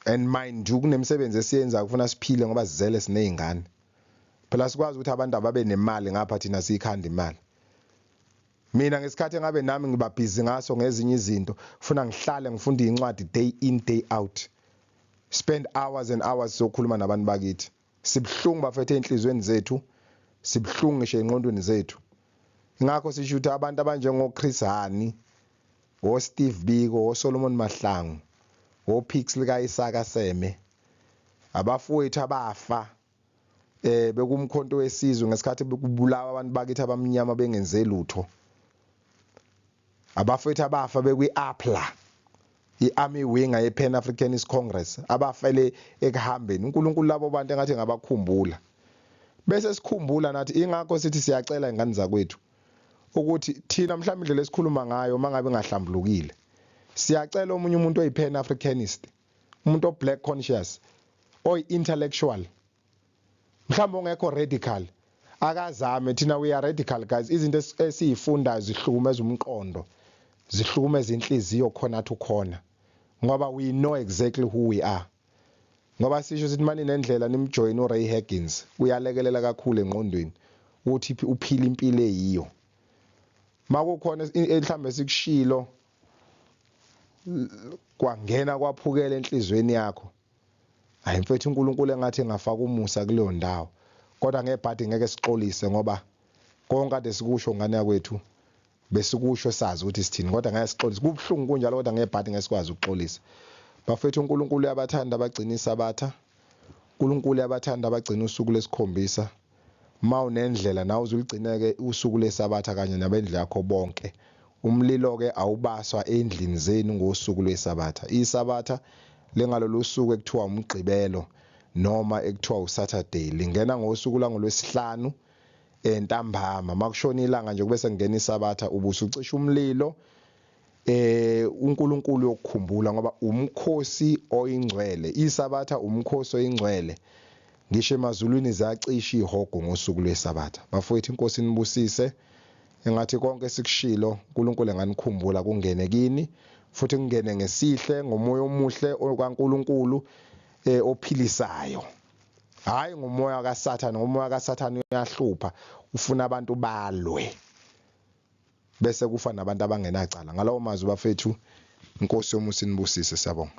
And mind you, kunemisebenzi esiyenzayo, kufuna siphile ngoba sizele, siney'ngane phela. Sikwazi ukuthi abantu ababe nemali ngapha, thina siyikhanda imali. Mina ngesikhathi engabe nami ngiba busy ngaso ngezinye izinto, funa ngihlale ngifunda incwadi day in, day out, spend hours and hours sokhuluma nabantu bakithi. Sibuhlungu bafethu enhlizweni zethu, sibuhlungu ngisho engqondweni zethu. Ingakho sisho ukuthi abantu abanjengo Chris Hani, o Steve Biko, o Solomon Mahlangu, o Pixley kaIsaka Seme, abafowethu abafa bekuMkhonto weSizwe ngesikhathi bekubulawa abantu bakithi abamnyama bengenze lutho, abafowethu abafa bekwi-APLA, i-Army Wing ye-Pan Africanist Congress, abafele ekuhambeni. uNkulunkulu labo bantu engathi ngabakhumbula bese sikhumbula nathi. Ingakho sithi siyacela ingane zakwethu ukuthi thina mhlawumbe indlela esikhuluma ngayo mangabe ingahlambulukile, siyacela omunye umuntu oyi-Pan Africanist, umuntu o-black conscious, oyi-intellectual, mhlawumbe ongekho radical, akazame. Thina we are radical, guys. Izinto esiyifundayo zihlukumeza umqondo, zihlukumeza inhliziyo khona to khona, ngoba we know exactly who we are. Ngoba sisho sithi mani nendlela nimjoin uRay Higgins, uyalekelela kakhulu engqondweni ukuthi uphila impilo eyiyo. Makukhona mhlambe sikushilo kwangena kwaphukela enhlizweni yakho, hayi mfethu, uNkulunkulu engathi engafaka umusa kuleyo ndawo. Kodwa ngebhadi ngeke sixolise, ngoba konke kade sikusho, ngane yakwethu, besikusho sazi ukuthi sithini, kodwa ngeke sixolise. Kubuhlungu kunjalo, kodwa ngebhadi ngeke sikwazi ukuxolisa. Bafethu, uNkulunkulu uyabathanda abagcina isabatha, uNkulunkulu uyabathanda abagcina usuku lesikhombisa. Ma unendlela nawe uzuligcineke usuku lesabatha kanye nabendlu yakho bonke. Umlilo ke awubaswa endlini zenu ngosuku lwesabatha. Isabatha lengalolu suku ekuthiwa umgqibelo noma ekuthiwa uSaturday lingena ngosuku langolwesihlanu entambama, makushona ilanga nje kube sekungena isabatha, ubusucisha umlilo. uNkulunkulu yokukhumbula, ngoba umkhosi oyingcwele isabatha, umkhosi oyingcwele. Ngisho emazulwini zacisha ihogo ngosuku lwesabatha. Bafowethu, inkosi nibusise. Engathi konke sikushilo uNkulunkulu enganikhumbula, kungene kini futhi kungene ngesihle, ngomoya omuhle kaNkulunkulu ophilisayo, hayi ngomoya kaSathane. Ngomoya kaSathane uyahlupha, ufuna abantu balwe bese kufa nabantu abangenacala. Ngalawo mazwi bafethu, inkosi yomusa inibusise, siyabonga.